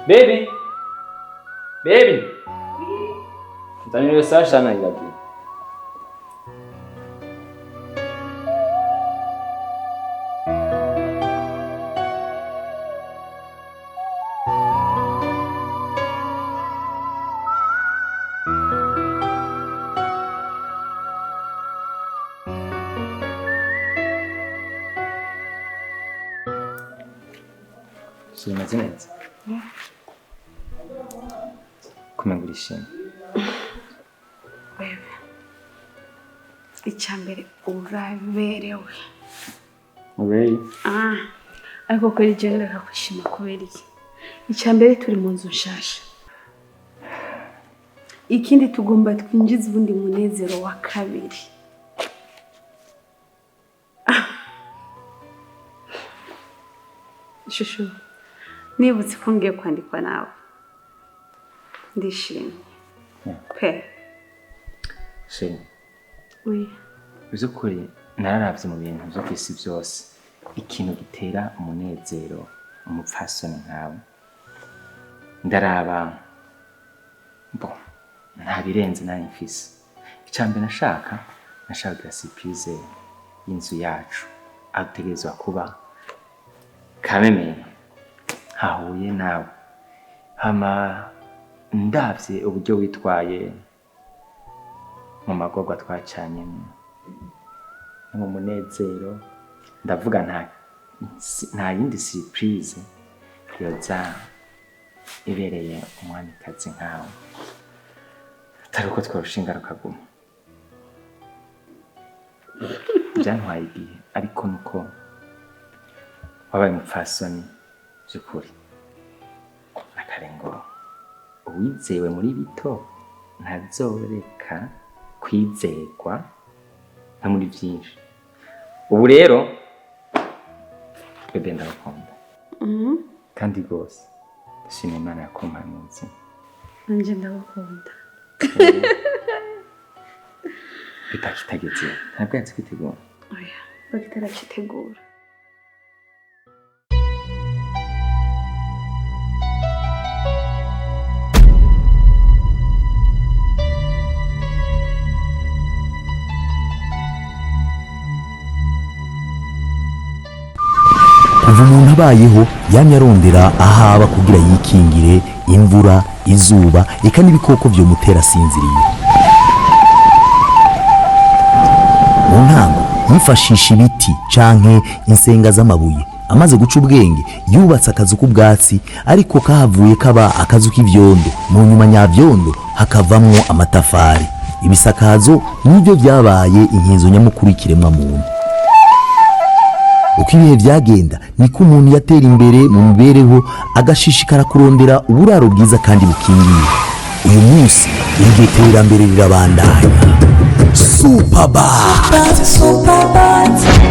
Baby, baby, nzanira iyo sasha nayibagiwe. Shimeze neza. Kumenga urishimye. Wewe, icya mbere uraberewe. Really? Ah, ariko kuri jewe reka kwishima. Kubera iki? Icya mbere, turi mu nzu nshasha. Ikindi, tugomba twinjize ubundi munezero wa kabiri. Ah. Chouchou, nibutse ko ngiye kwandikwa nawe, ndishimye pe. Chérie, Oui. by'ukuri nararavye mu bintu byo ku isi byose, ikintu gitera umunezero umupfasoni nkawe, ndaraba bo nta birenze nari mfise. Icya mbere nashaka kugira surprise y'inzu yacu, aho dutegerezwa kuba kameme hahuye nawe. Hama ndavye uburyo witwaye mu magorwa twacanyemo no mu munezero, ndavuga nta yindi surprise yoza ibereye umwamikazi nkawe atari uko twarushinga rukaguma. Byantwaye igihe, ariko nuko wabaye umupfasoni by'ukuri. Akare ngo uwizewe muri bito ntazoreka kwizerwa no muri byinshi. Ubu rero bébé, ndagukunda kandi rwose ndashima Imana yakumpaye mu buzima. Nanjye ndagukunda. Ipaki itageze, ntabwo yanze kwitegura. Oya, bagitaracitegura. Kuva umuntu abayeho, yamye arondera ahaba kugira yikingire imvura, izuba, eka n'ibikoko vyomutera asinziriye. Mu ntango yifashisha ibiti canke insenga z'amabuye. Amaze guca ubwenge, yubatse akazu k'ubwatsi, ariko kahavuye kaba akazu k'ivyondo. Mu nyuma nyavyondo hakavamwo amatafari. Ibisakazo nibyo vyabaye inkinzo nyamukuru y'ikiremwa muntu. Uko ibihe byagenda, niko umuntu yatera imbere mu mibereho, agashishikara kurondera uburaro bwiza kandi bukingiye. Uyu munsi iryo terambere rirabandanya. Superbat,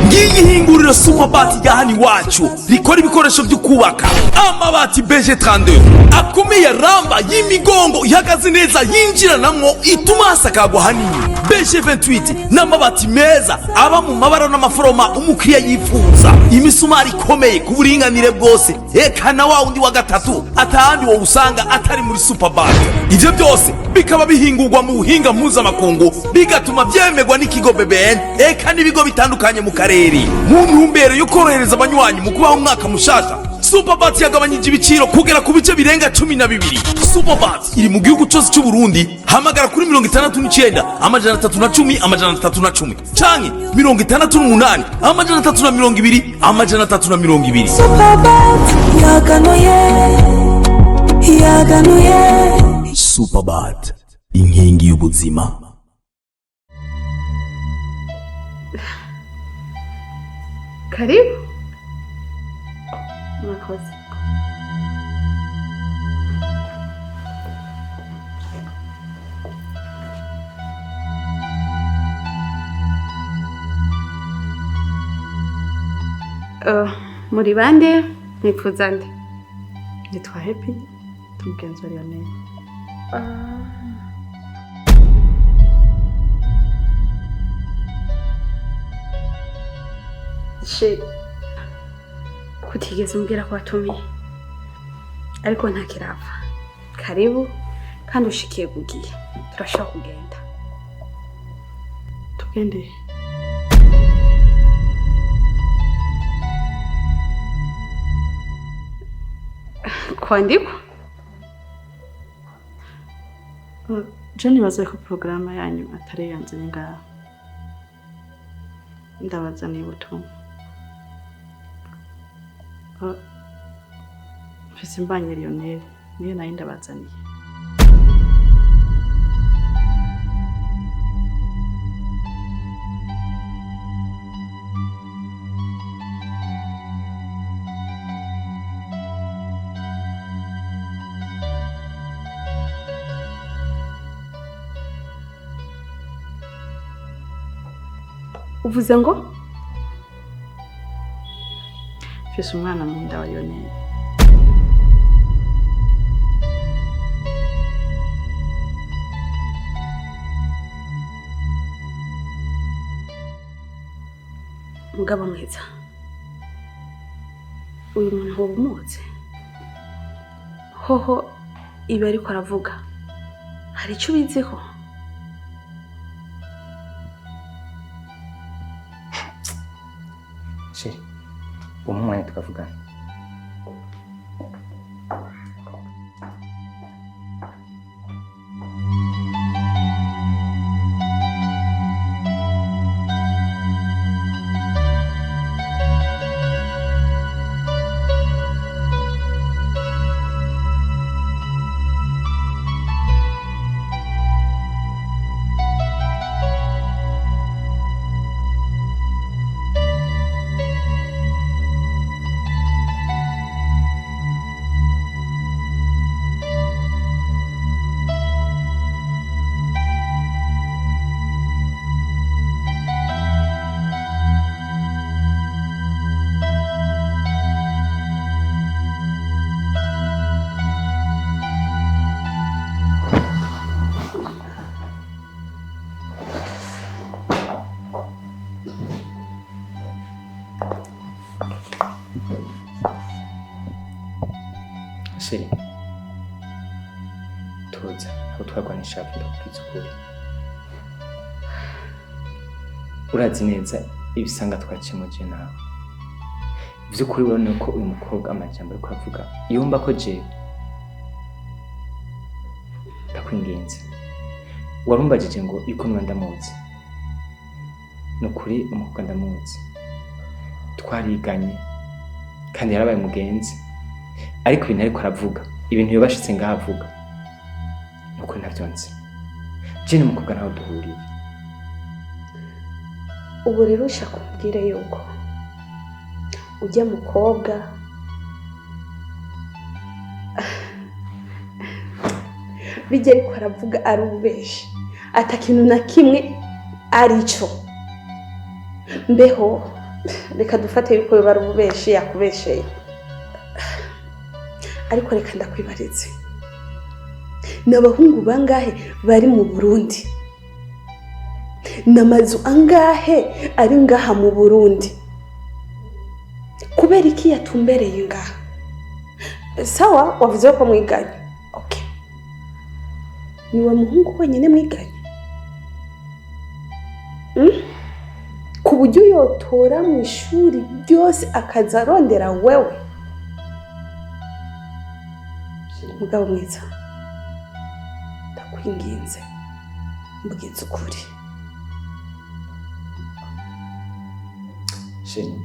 ngiyi ihinguriro Superbat rya hano iwacu rikora ibikoresho byo kubaka. Amabati BG 32 akomeye, ramba y'imigongo ihagaze neza, yinjiranamwo, ituma hasakagwa hanini. BG 28 n'amabati meza aba mu mabara n'amaforoma umukiriya yifuza. Imisumari ikomeye ku buringanire bwose, eka na wa wundi wa gatatu atahandi wowe usanga atari muri Superbat. Ivyo byose bikaba bihingurwa mu buhinga mpuzamakungu, bigatuma byemerwa n'ikigo BBN, eka n'ibigo bitandukanye mu karere. Mu ntumbero yo korohereza abanywanyi mu kubaho umwaka mushasha, Superbat yagabanyije ibiciro kugera ku bice birenga 12. Superbat iri mu gihugu cyose cy'u Burundi. Hamagara kuri 69 310 310 canke 68 320 320. Superbat yaganuye, yaganuye. Superbat, inkingi y'ubuzima. Karibu. Mwakoze. Muri bande? Mwipfuza nde? Nitwa Happy, umugenzi wa Lionel. Chéri, kutigeze umbwira ko watumiye? Ariko nta kirava. Karibu kandi ushikiye kugiye. Turashobora kugenda. Tugende. Kwandikwa? Je nibaza ko porogaramu yanyu atari yanzanye ngaha. Ndabazaniye ubutumwa. Mfise imbanye Lionel, niyo nayo ndabazaniye. Uvuze ngo? Mfise umwana mu nda wa Lionel. Mugabo mwiza, uyu muntu woba umuzi? Hoho ibi ariko aravuga hari icyo ubiziho? Chérie, umpe umwanya tukavugana. Chérie, tuza aho twarwa n'ishavu ndakubwiza ukuri. Urazi neza ibisanga twaciyemo je nawe. Vy'ukuri urabona ko uyu mukobwa amajambo ariko aravuga yumva ko jewe. Ndakwinginze. Warumbajije ngo yuko niba ndamuzi. Ni ukuri umukobwa ndamuzi. Twariganye kandi yarabaye umugenzi. Ariko ibintu ariko aravuga, ibintu yobashitse ngaho avuga, nukuri ntavyo nzi. Je n'umukobwa ntaho duhuriye. Ubu rero ushaka kumbwira yuko ujya mukobwa bijya ariko aravuga ari ububeshi, ata kintu na kimwe arico. Mbeho reka dufate yuko yoba ari ububeshi yakubesheye. Ariko reka ndakwibarize, ni abahungu bangahe bari mu Burundi? Ni amazu angahe ari ngaha mu Burundi? Kubera iki yatumbereye ngaha? Sawa, wavuze ko mwiganye. Okay. Ni wa muhungu wenyine mwiganye? Ku buryo yotora mu ishuri ryose akaza arondera wewe? Mugabo mwiza, ndakwinginze mbwiza ukuri. Chérie,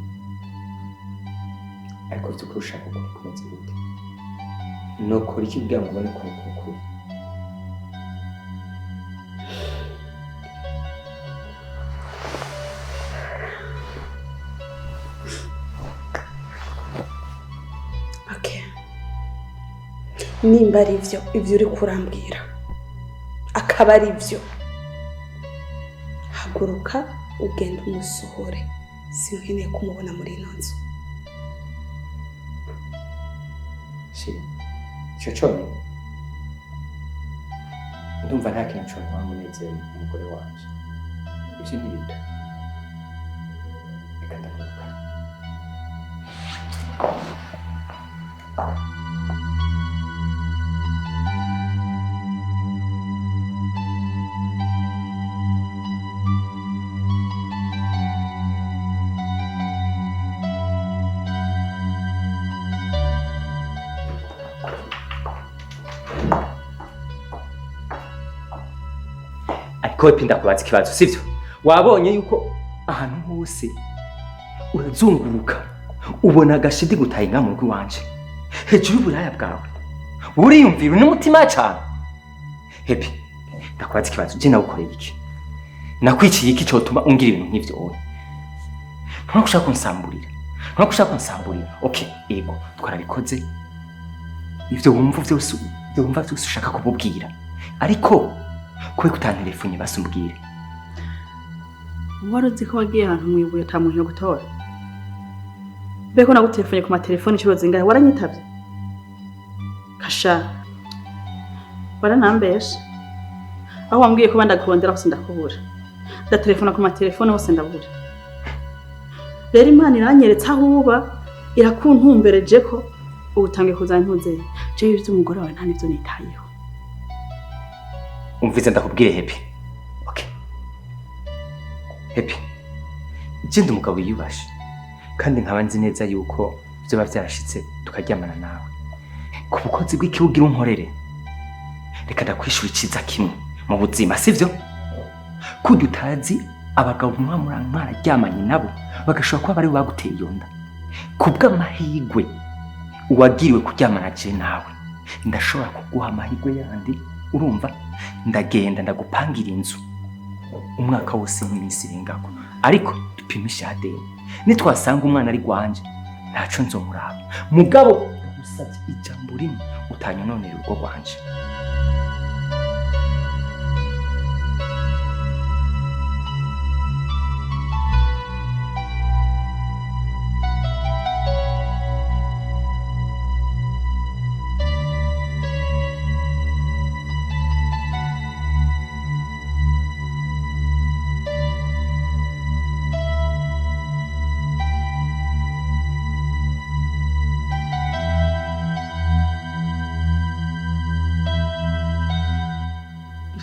ariko vy'ukuri ushaka ukuri kumeze gute? Nokora iki kugira ngo ubone ko ariko ukuri? Okay. Nimba ari ivyo, ivyo uri kurambwira akaba ari ivyo, haguruka ugende umusohore. Sinkeneye kumubona muri ino nzu. Chérie, ico conyene ndumva nta kintu contwara umunezero umugore wanje. Ivyo ni bito. Reka ndaguruka. Ariko we pinda kubaza ikibazo, sivyo? Wabonye yuko ahantu hose urazunguruka ubona agashidi gutaye inka mu rugo iwanje hejuru y'uburaya bwawe uriyumvira n'umutima cyane. Hepi, ndakubaza ikibazo, je nagukoreye iki? Nakwiciye iki cyotuma ungira ibintu nk'ivyo wowe? Ntubona ko ushaka kunsamburira, ntubona ko ushaka kunsamburira. Okay, yego twarabikoze ivyo wumva vyose, ivyo wumva vyose ushaka kumubwira, ariko kubera utanterefonye basi umbwire. Wari uzi ko wagiye ahantu mu ibuye ata muntu yo gutora? Mbega ko nagutelefone ku matelefone inshuro zingahe waranyitavye? Kasha, waranambesha. Aho wambwiye ko bandakurondera hose ndakubura, ndatelefona ku matelefone hose ndabura. Rero Imana iranyeretse aho uba, irakuntumbereje ko ubu utangiye kuzana intuzeye. Jewe ivy'umugore wawe nta nivyo nitayeho. Umvize ndakubwire Hepi. Okay. Hepi, je ndi umugabo wiyubashe kandi nkaba nzi neza yuko vyoba vyarashitse tukaryamana nawe ku bukozi bw'ikibugira unkorere. Reka ndakwishura iciza kimwe mu buzima, sivyo? Kurya utazi abagabo muba mwararyamanye nabo bagashobora kuba bari baguteye iyo nda, kubw'amahigwe uwagiriwe kuryamana je nawe ndashobora kuguha amahigwe yandi. Urumva, ndagenda ndagupangira inzu umwaka wose n'iminsi irengako, ariko dupimishe ADN. Nitwasanga umwana ari gwanje ntaco nzomuraba, mugabo ndagusavye ijambo rimwe, utanyononera urugo rwanje.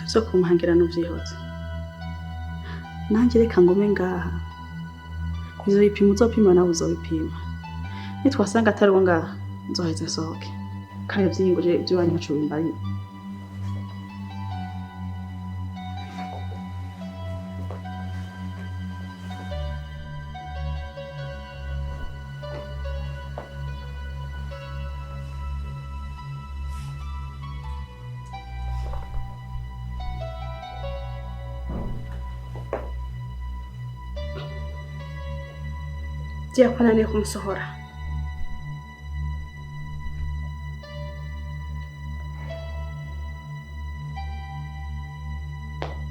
Ivyo kumpangira n'uvyihotse, nanjye reka ngume ngaha. Ivyo bipimo uzopima nawe uzobipima, nitwasanga atari uwo ngaha nzoheza nsohoke. Kandi vyiyingurire ivy'iwanyu ntaco bimbariye. Byakunaniye kumusohora?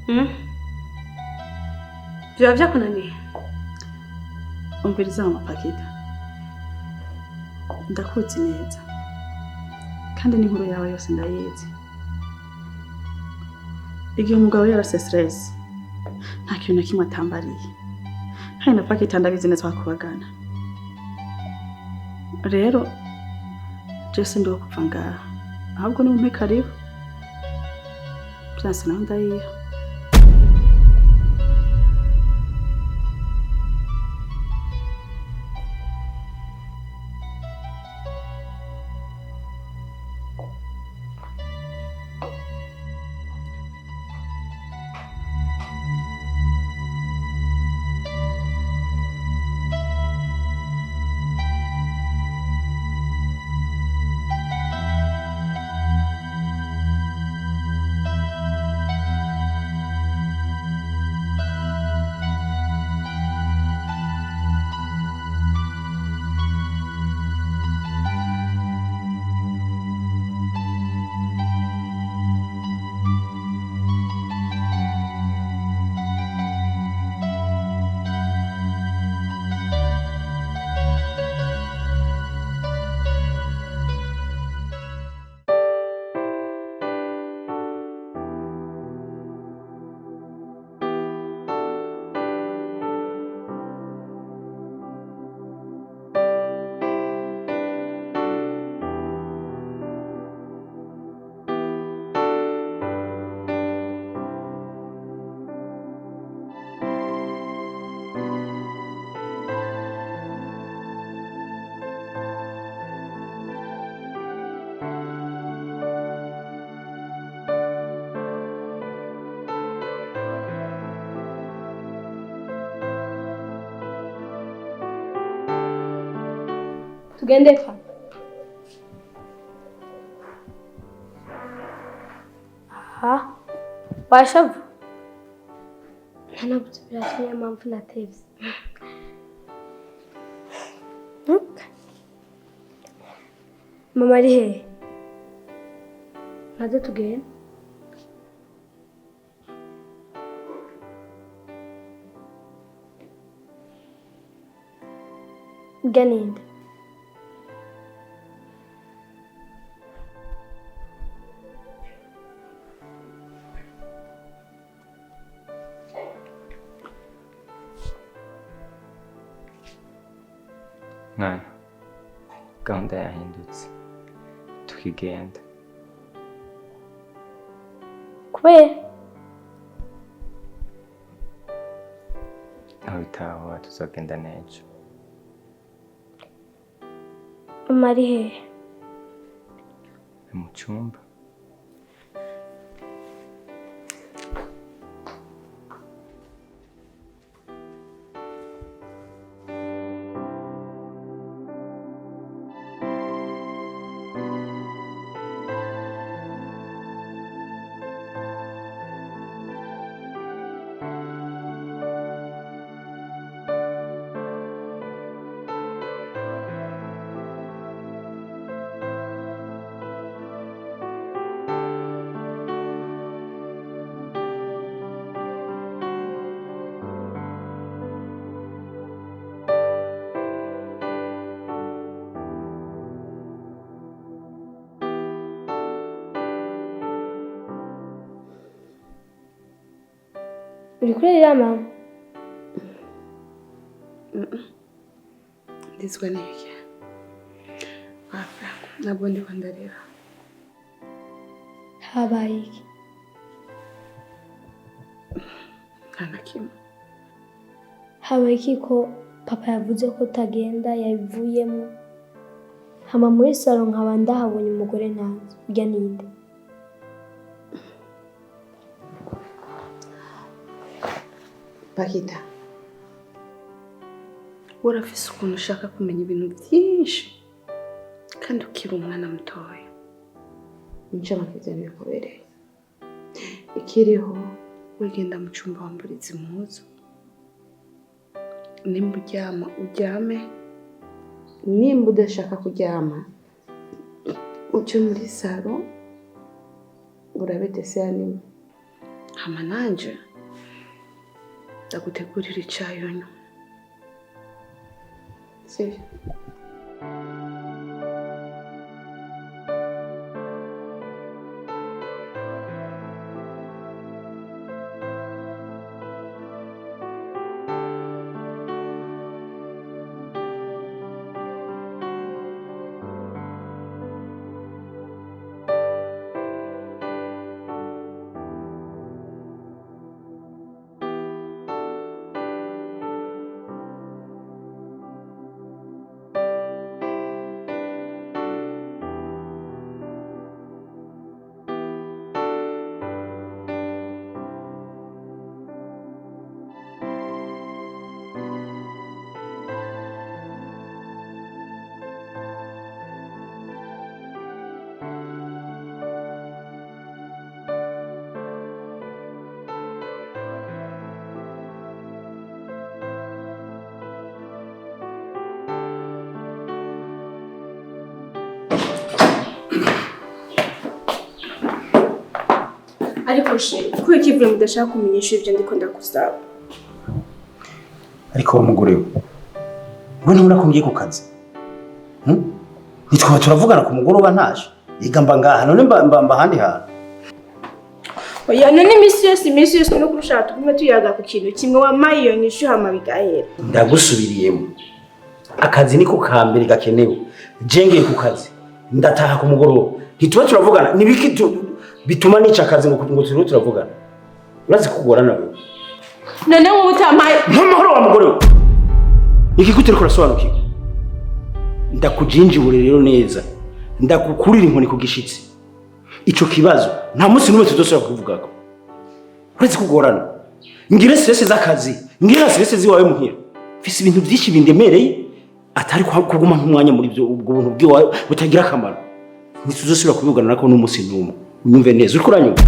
Hmm? Byaba byakunaniye? Umviriza mama Pakita, ndakuzi neza kandi n'inkuru yawe yose ndayizi. Igihe umugabo yarase stress nta kintu na kimwe atambariye, kandi na Pakita ndabizi neza bakubagana. Rero je sindi uwo kuva ngaha, ahubwo nimumpe karibu vyanse naho ndayiha. Tugende pa. Aha. Washavu. Nanabuze biratumye mpamvu natevye. Mama ari hehe? Naze tugende. Ganinde. Mwana, gahunda yahindutse tukigenda. Kubera? Aho bitahura tuzogenda n'ejo. Mama ari hehe? Mu cyumba. Uri kurira mama? Ndizwa n'ibiki? Papa, ntabwo ndiko ndarira. Habaye iki? Nta na kimwe. Habaye iki ko papa yavuze ko utagenda yabivuyemo? Hama muri salo nkaba ndahabonye umugore ntazi. Urya ninde? Bakita, urafise ukuntu ushaka kumenya ibintu byinshi kandi ukiri umwana mutoya. Incamake ibyo ntibikubereye. Ikiriho wigenda mu cyumba wambura izi impuzu, nimba uryama uryame, nimba udashaka kuryama uje muri salo urabe dessert nini. Hama nanje ndagutegurira icyayi unywa. Sibyo? Ariko she, kuko kivuye mudashaka kumenyesha ibyo ndiko ndagusaba. Ariko wa mugore we, we ntubona ko ngiye ku kazi? Nitwaba turavugana ku mugoroba ntaje. Yiga mba ngaha none mba ahandi hantu. Oya none imisi yose no kurusha tugume tuyaga ku kintu kimwe wamaye iyo nyishu hama bigahera. Ndagusubiriyemo. Akazi niko ka mbere gakenewe. Je ngiye ku kazi. Ndataha ku mugoroba. Ntituba turavugana nibiki bituma nica akazi ngo turiho turavugana. Urazi kugorana wewe. None wowe utamaye ntumahoro wa mugore we. Iki gute uriko urasobanukirwa? Ndakujinjibure rero neza. Ndakukurira inkoni ku gishitsi. Ico kibazo nta munsi n'umwe tuzosubira kuvugako. Uretse kugorana. Ngire stress z'akazi, ngire stress ziwawe muhira. Mfise ibintu byinshi bindemereye. Atari kuguma nk'umwanya muri ibyo, ubwo buntu bwiwawe butagira akamaro. Ntituzosubira kubivugana nako n'umunsi n'umwe. Unyumve neza, uriko uranyumva?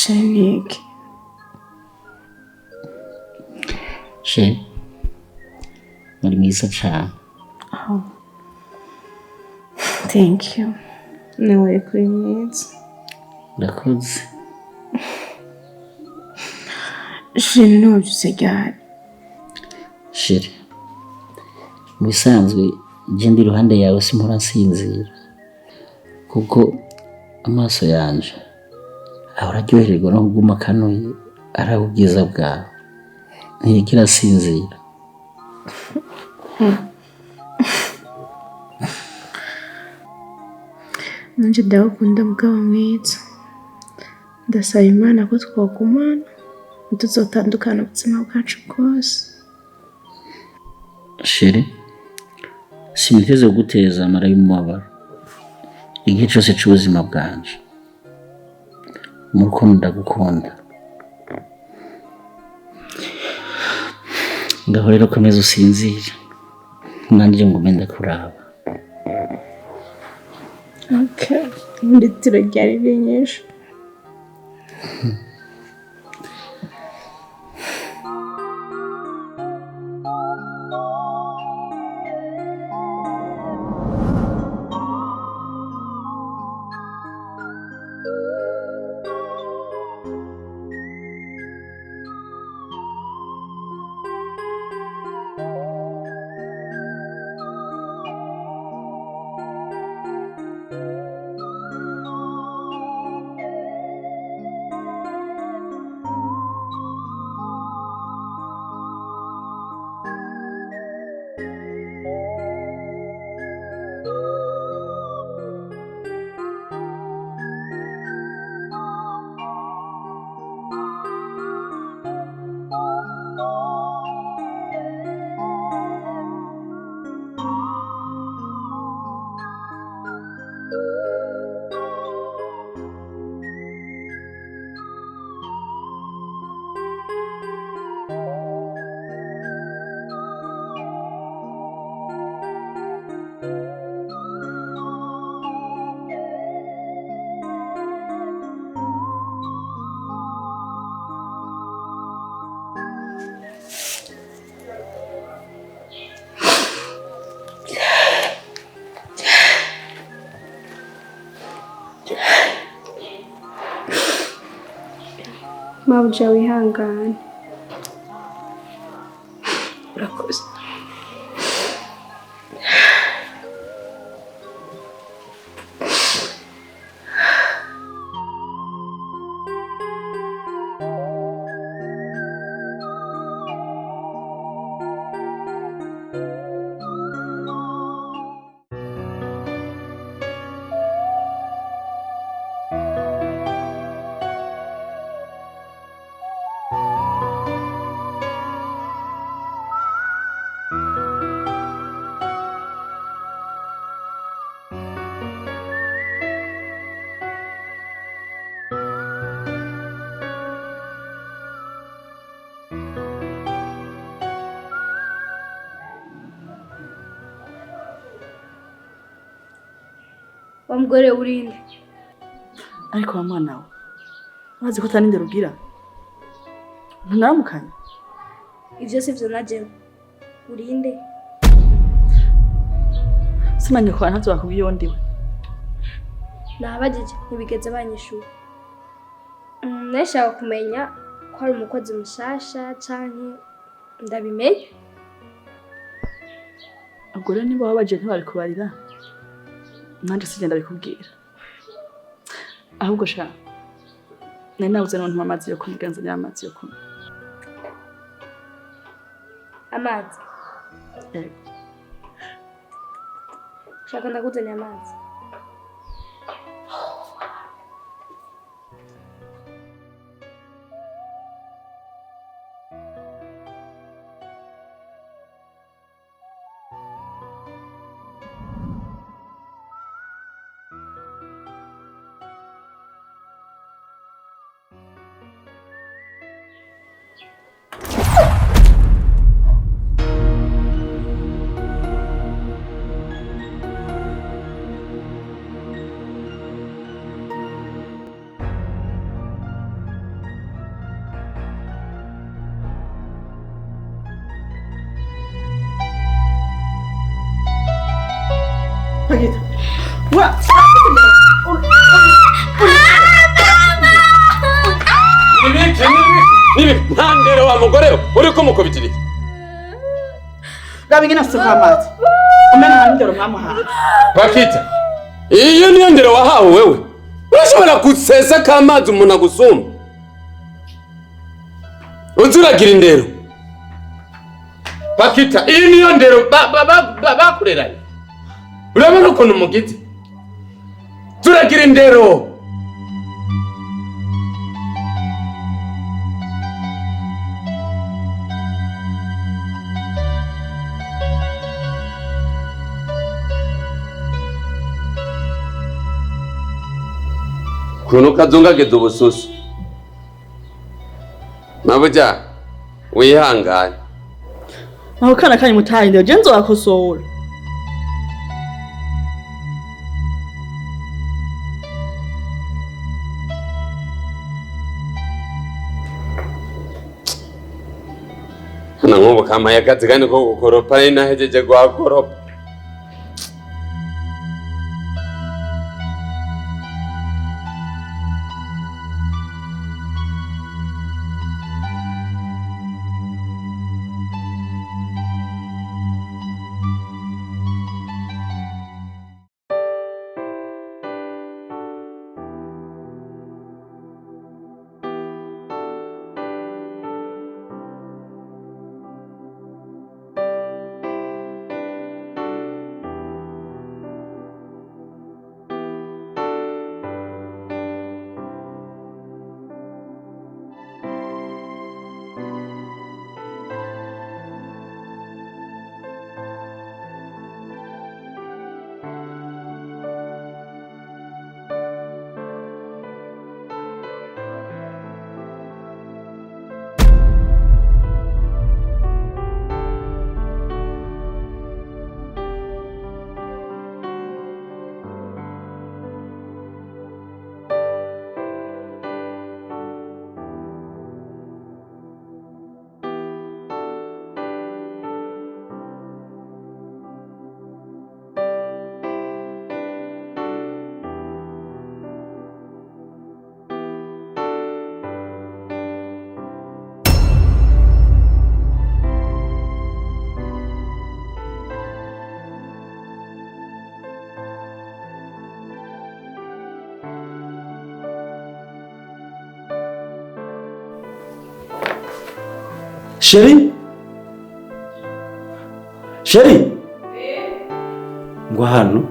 Chéri, niki? Chéri, uri mwiza cane. Oh. Thank you. Nawe kuri mwiza. Urakoze. Chéri, ntiwabyutse ryari? Chéri, mu bisanzwe je ndi iruhande yawe simpora nsinzira, kuko amaso yanje ahora aryohererwa no kuguma akanuye araba ubwiza bwawe, ntiyigera asinzira. Nanje ndagukunda mugabo mwiza. Ndasaba Imana ko twogumana, ntituzotandukana ubuzima bwacu bwose. Chéri, siniteze kuguteza amara y'umubabaro igihe cose c'ubuzima bwanje. Mu rukundo ndagukunda. Ngaho rero komeza usinzire, nanje ngume ndakuraba. Okay, ubundi itiro ryari rinyishe. Mabuja wihangane. Urakoze. Wa mugore urinde. Ariko wa mwana we, urazi ko ataninde rugira? Ntunaramukanye? Ivyo sivyo najewe. Urinde. Sinanye ko ntavyo bakubwiye iyo ndiwe. Nabajije ntibigeze banyishura. Nashaka kumenya ko ari umukozi mushasha canke ndabimenye. Ubwo rero niba wabaje ntibari kubarira, nanje sigenda bikubwira. Ahubwo sha, nari nabuze n'umuntu amazi yo kunywa, nzanira amazi yo kunywa. Amazi? Yego. Shaka ndakuzanira amazi. Pakita. Wa. Nibiki, nibiki, nta ndero wa mugore we uriko umukubitira iki? Raba ingene asuka amazi. Umena nta ndero mwamuhaye. Pakita, iyo niyo ndero wahawe wewe. Urashobora gusesa k'amazi umuntu agusumba. Uzi uragira indero. Pakita, iyi niyo ndero bakureranye. Urabona ukuntu umugize? Turagira indero. Ukuntu kazungageza ubususu. Mabuja, wihangane. Aho kana kanyu mutaye indero, je nzobakosora. Na nk'ubu kampaye akazi kandi ko gukoropa ari nahejeje guhakoropa. Chérie? Chérie? Ngwa hano.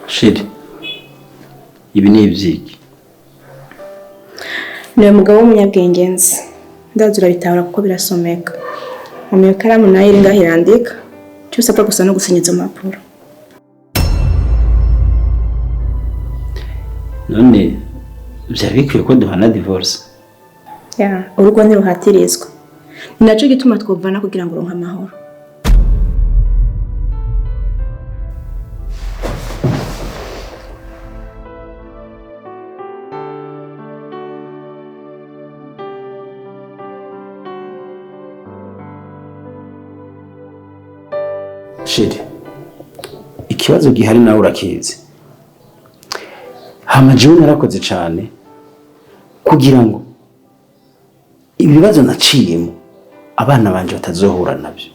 Chérie, ibi ni ibyiki. Ni umugabo w'umunyabwenge nzi. Ndazi urabitahura kuko birasomeka. Mu ikaramu nayo iri ngaho irandika. Icyo usabwa gusa no gusinya izo mpapuro. None byari bikwiye ko duhana divorce? Ya, urugo ntiruhatirizwa. Ni nacyo gituma twovana kugira ngo uronke amahoro. Chérie, ikibazo gihari nawe urakizi. Hama jewe narakoze cyane kugira ngo Ibibazo naciyemo abana banje batazohura nabyo,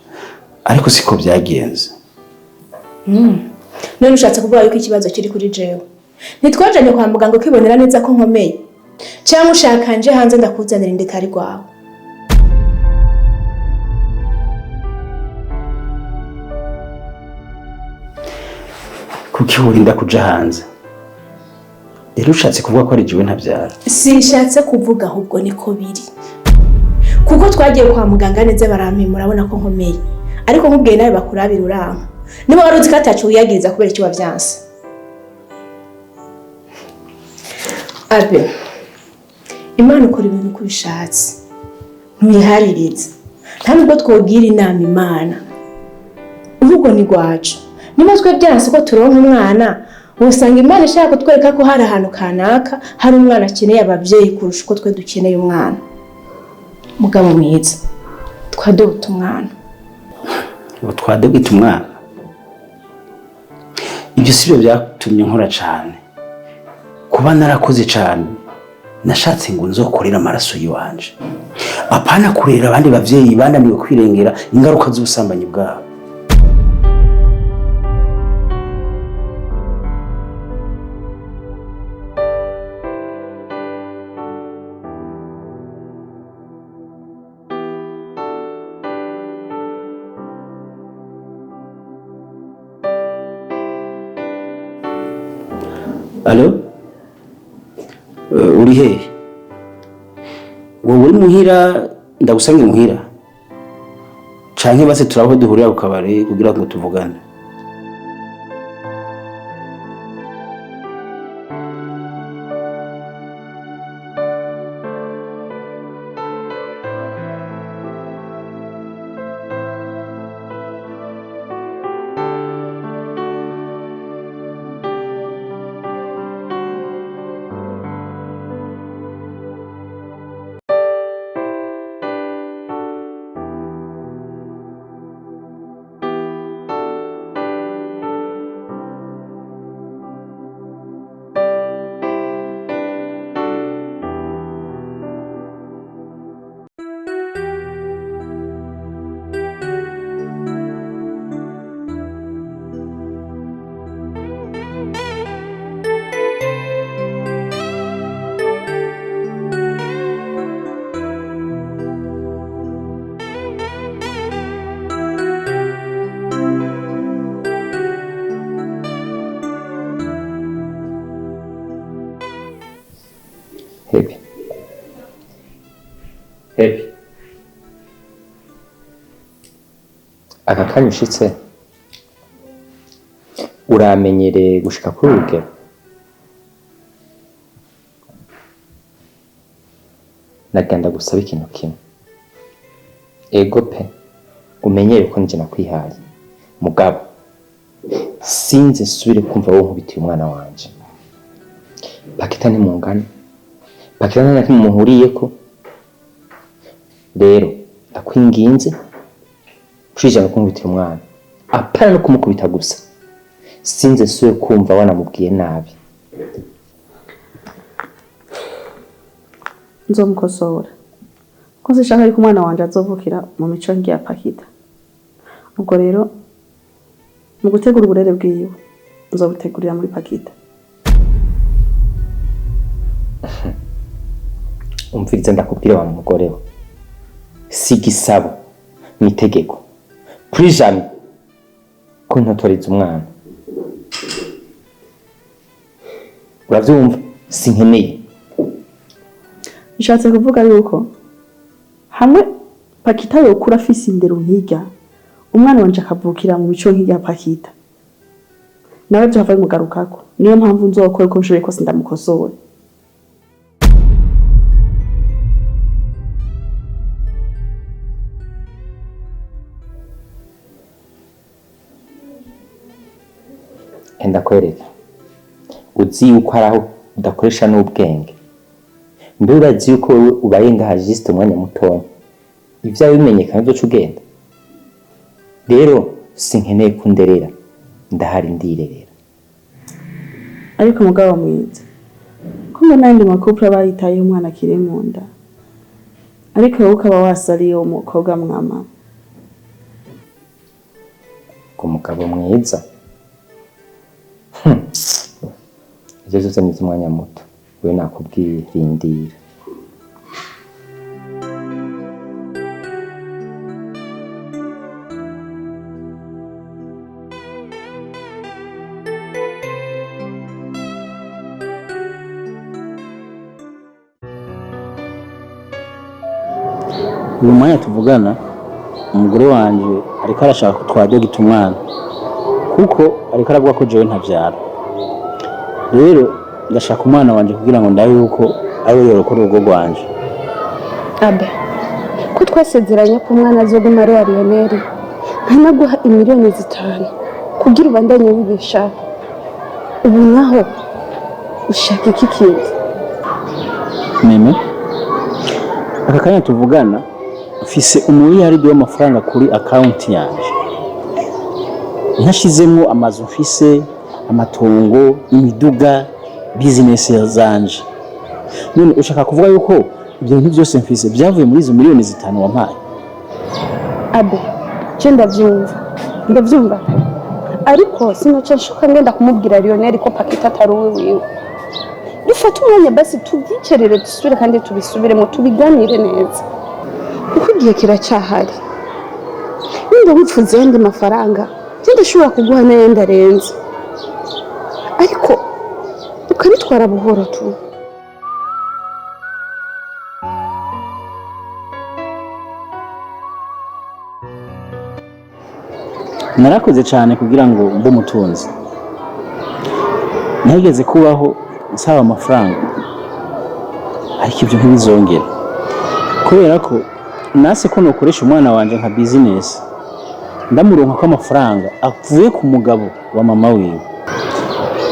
ariko siko byagenze. None ushatse kuvuga yuko ikibazo kiri kuri jewe? Ntitwajanye kwa muganga ukibonera neza ko nkomeye? Cyangwa ushaka nje hanze ndakuzanira indekari rwawe? Kuki urinda kuja hanze? Rero ushatse kuvuga ko ari jewe ntabyara? Sinshatse kuvuga, ahubwo niko biri. Kuko twagiye kwa muganga neza barampima, urabona ko nkomeye. Ariko nkubwiye nawe bakurabira uranka. Niba wari uzi ko atacu wiyagiriza kubera icyo wavyanse. Abe, Imana ukora ibintu uko ubishatse, ntuyihaririza. Nta nubwo twogira inama Imana, urugo ni rwacu. Niba twe byanse ko turonka umwana, usanga Imana ishaka kutwereka ko hari ahantu kanaka hari umwana akeneye ababyeyi kurusha uko twe dukeneye umwana. Mugabo mwiza, twadobota umwana. Ngo twadobita umwana? Ibyo sibyo byatumye nkora cyane. Kuba narakoze cyane, nashatse ngo nzokorere amaraso yiwanje, apana kurera abandi bavyeyi bananiwe kwirengera ingaruka z'ubusambanyi bwabo. Alo? Uri hehe? Wowe uri muhira? Ndagusange muhira canke base turaho duhurira ku kabare kugira ngo tuvugane? Happy. Happy. Aka kanya ushitse uramenyereye gushika kuri urugero? Nagenda gusaba ikintu kimwe. Ego pe, umenyere ko nje nakwihaye. Mugabo, sinze nsubire kumva wowe nkubitiye umwana wanje. Pakita ntimungana. Pakita nta na kimwe muhuriyeko. Rero ndakwinginze ushijana kunkubitira umwana, apana no kumukubita gusa, sinze nsubire kumva wanamubwiye nabi. Nzomukosora ko sinshaka yuko umwana wanje azovukira mu mico ngiya Pakita. Ubwo rero mu gutegura uburere bwiwe nzobutegurira muri Pakita. Umviriza ndakubwira wa mugore we, si igisabo ni itegeko. Plus jamais ko ntotoreza umwana, uravyumva? Sinkeneye. Bishatse kuvuga yuko hamwe Pakita yokura afise indero nk'irya, umwana wanje akavukira mu mico nk'irya Pakita, nawe vyohava bimugarukako. Niyo mpamvu nzokora uko nshoboye kose ndamukosora. Ndakwereka uzi yuko hari aho udakoresha n'ubwenge. Mbe urazi yuko wewe ubaye ngaha juste umwanya mutoya, ivyawe bimenyekana uzoca ugenda. Rero sinkeneye kunderera, ndahari ndirerera. Ariko mugabo mwiza, ko mbona ayandi makupure aba yitayeho umwana akiri mu nda, Ariko wowe ukaba wasariye uwo mukobwa mwama. Ku mugabo mwiza. Ivyo vyose ni ivy'umwanya muto. Wewe nakubwiye rindira. Uyu mwanya tuvugana, umugore wanje ariko arashaka ko twadogita umwana, kuko ariko aravuga ko jewe ntavyara. Rero ndashaka umwana wanje kugira ngo ndabe yuko ari we yorokora urugo rwanje. Abe, ko twasezeranye ko umwana azoguma ari wa Lionel, nkanaguha 5 miliyoni kugira ubandanye wibeshaho. Ubu naho ushaka iki kindi? Meme, aka kanya tuvugana mfise umuriyaridi w'amafaranga kuri akawunti yanje, ntashizemwo amazu mfise, amatongo, imiduga, bizinesi zanje. None ushaka kuvuga yuko ibyo bintu byose mfise byavuye muri izo 5 miliyoni wampaye? Abe, je ndavyumva, ndavyumva pe, ariko sinoca nshuka ngenda kumubwira Lionel ko Pakita atari uwe wiwe. Dufate umwanya basi tubyicarire, dusubire kandi tubisubiremo, tubiganire neza, kuko igihe kiracyahari. Nimba wifuza ayandi mafaranga, je ndashobora kuguha n'ayandi arenze, ariko ukabitwara buhoro tu. Narakoze cyane kugira ngo mbe umutunzi. Ntigeze kubaho nsaba amafaranga, ariko ibyo ntibizongera, kubera ko nase ko nokoresha umwana wanjye nka bizinesi, ndamuronka ko amafaranga avuye ku mugabo wa mama wiwe.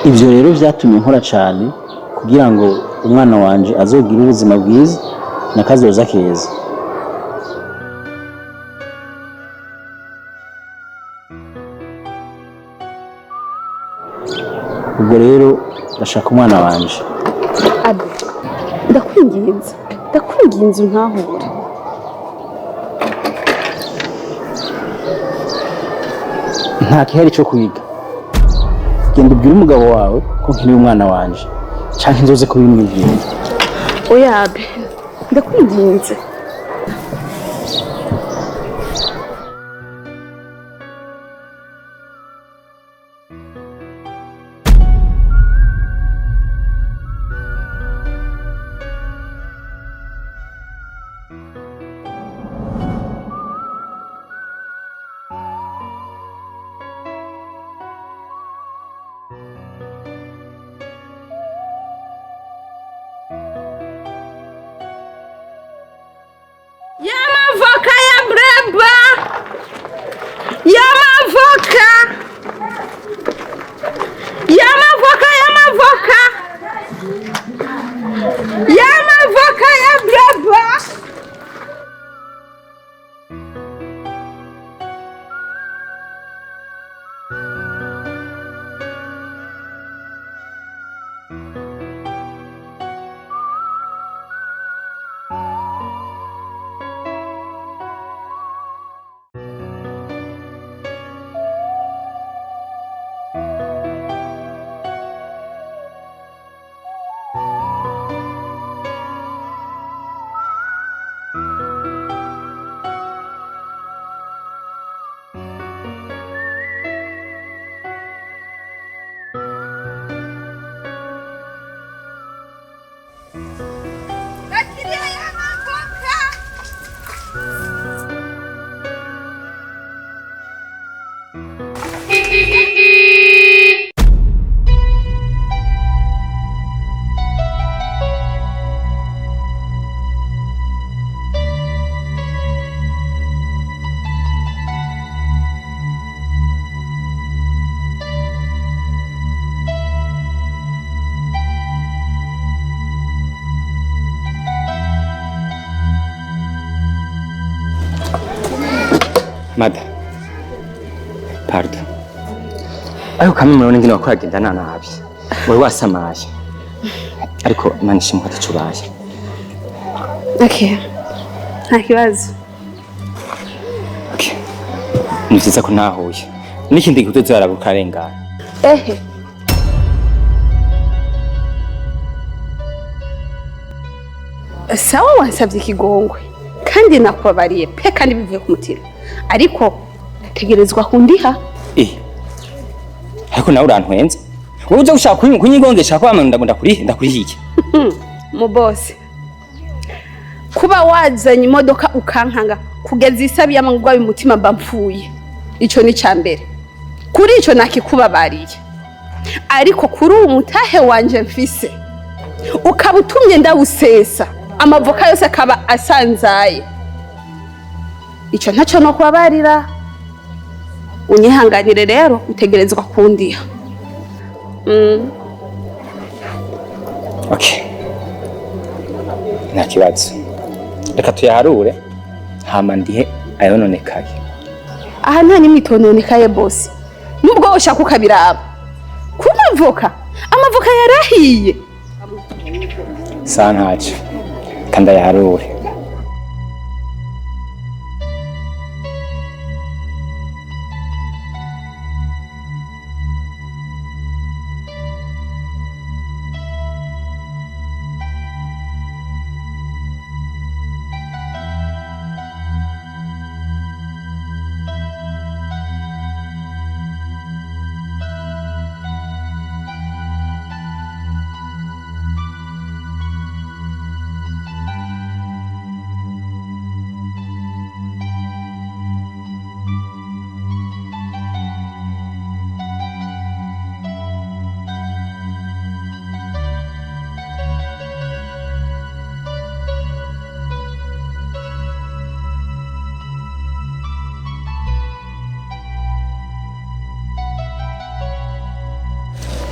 Ibyo rero byatumye nkora cyane kugira ngo umwana wanjye azogire ubuzima bwiza na kazoza keza. Ubwo rero ndashaka umwana wanje. Abe, ndakwinginze, ndakwinginze untahure. Nta kihari cyo kwiga. Genda ubwire umugabo wawe ko nkeneye umwana wanje, canke nzoze kubimwibwira. Oya Abe, ndakwinginze. Y'amavoka ya breba, y'amavoka, y'amavoka, y'amavoka, y'amavoka ya breba. Bakiriya, y'amavoka. Mada, pardon, ariko kamwe murabona ingene wakora agenda nabi, wari wasamaye, ariko Imana ishimwe ko ataco ubaye. Okay. Nta kibazo. Ni vyiza ko ntahuye. N'ikindi gihe utazarabuka arengana. Ehe. Sawa, wansabye ikigongwe kandi nakubabariye pe, kandi bivuye ku mutima, ariko tegerezwa kundiha. Eh. Ariko nawe urantwenza. Wowe uza gushaka kunyigongesha ko amana ndakurihe ndakurihiye. Mu boss, kuba wazanye imodoka ukankanga kugeza isabi y'amangwa umutima mba mpfuye, ico ni cambere. Kuri ico nakikubabariye, ariko kuri uwo mutahe wanje mfise ukaba utumye ndawusesa, amavoka yose akaba asanzaye, ico ntaco no kubabarira. Unyihanganire rero, utegerezwa kundiha. Okay. Nta kibazo. Reka tuyaharure hama ndihe ayononekaye. Aha nta nimwe itononekaye bosi, nubwo ushaka ukabiraba. Ku mavoka, amavoka yarahiye. Sa ntaco. Kandi ayaharure.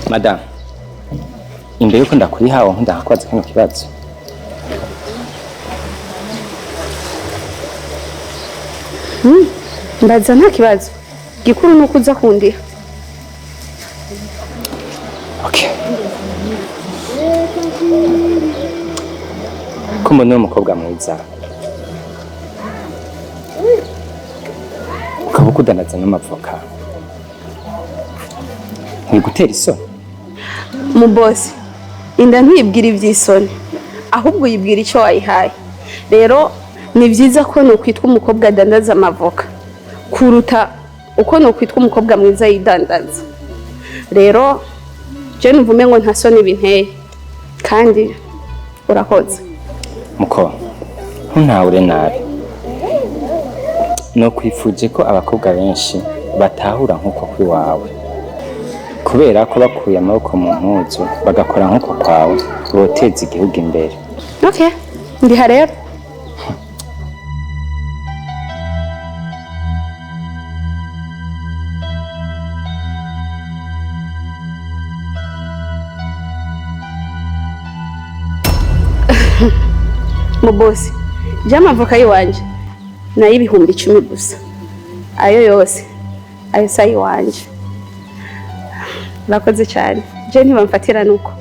Madam, imbere yuko ndakuriha wankunda nkakwaza kino kibazo. Mbaza nta kibazo. Gikuru nuko uza kundiha. Okay. Ko mbona uri umukobwa mwiza, ukaba ukudanaza n'amavoka, ntibigutera isoni? Mu bosi, inda ntibwira ivy'isoni, ahubwo uyibwira ico wayihaye. Rero ni vyiza ko nokwitwa umukobwa adandaza amavoka kuruta uko nokwitwa umukobwa mwiza yidandaza. Rero je numva umengo nta soni binteye, kandi urakoze. Muko, ntuntahure nabi. Nokwifuje ko abakobwa benshi batahura nk'uko kwiwawe, kubera ko bakuye amaboko mu mpuzu bagakora nk'uko kwawe, boteza igihugu imbere. Okay, ndiha rero. Mu bosi, je amavoka yiwanje nayo 10,000 gusa, ayo yose ayo si ayiwanje. Urakoze cyane, je ntibamfatira nuko.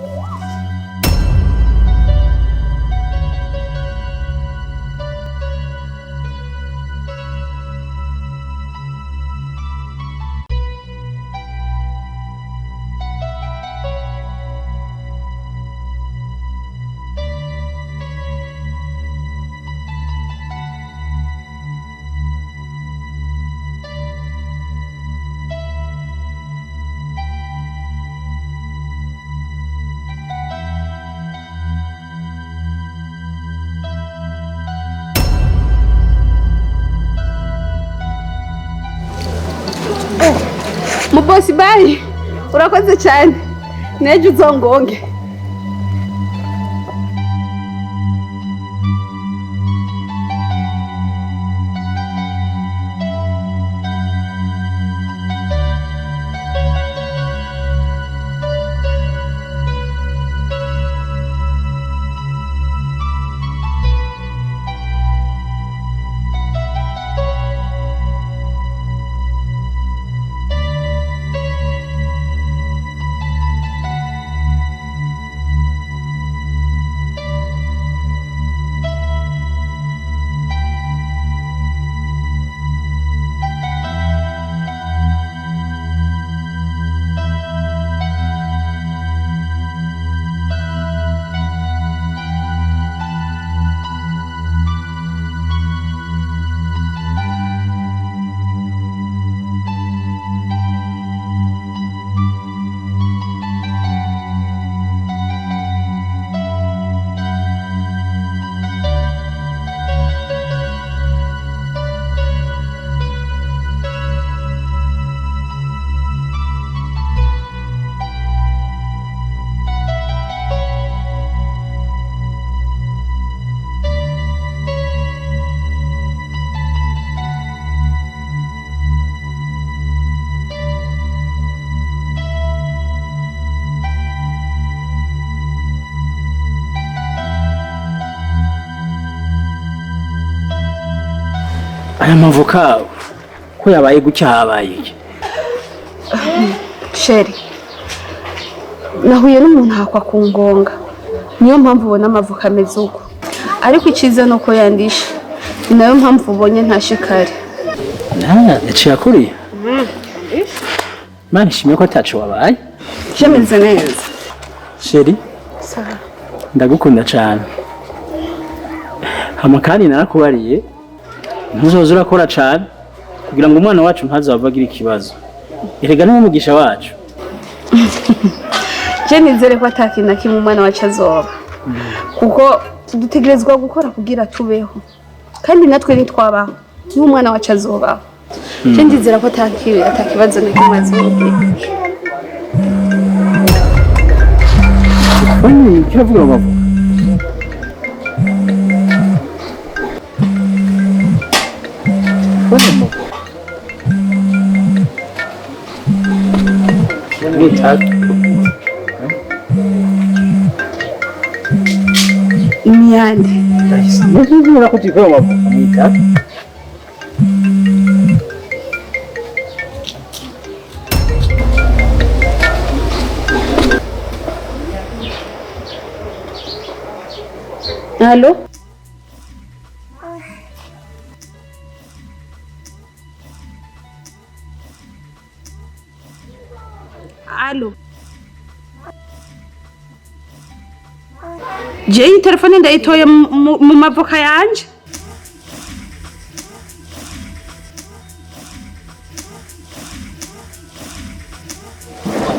Mubosi, bye. Urakoze cyane, nejo uzongonge. Aya mavoka ko yabaye gutya habaye iki? Chéri, nahuye n'umuntu hakwa ku ngonga, niyo mpamvu ubona amavoka ameze uko, ariko icyiza ni uko yandisha, ni nayo mpamvu ubonye ntashe kare. Yaciye akuriye. Imana ishimwe ko ataco wabaye. Jameze neza. Chéri, Sawa. ndagukunda cyane. Hama kandi narakubariye ntuzoze urakora cyane kugira ngo umwana wacu ntazava agira ikibazo. Erega niwe mugisha wacu. Je nizere ko atakintu na kimwe umwana wacu azoba, kuko dutegerezwa gukora kugira tubeho, kandi natwe ntitwabaho niho umwana wacu azobaho. Je ndizera ko atakibazo na kimwe azogira. Kwani kiravuga ngo bavuga? Imyande. Nuzura ko tuvuga bavuga mwita. Allo? Allo? Je iyi telefone ndayitoye mu mavoka yanje.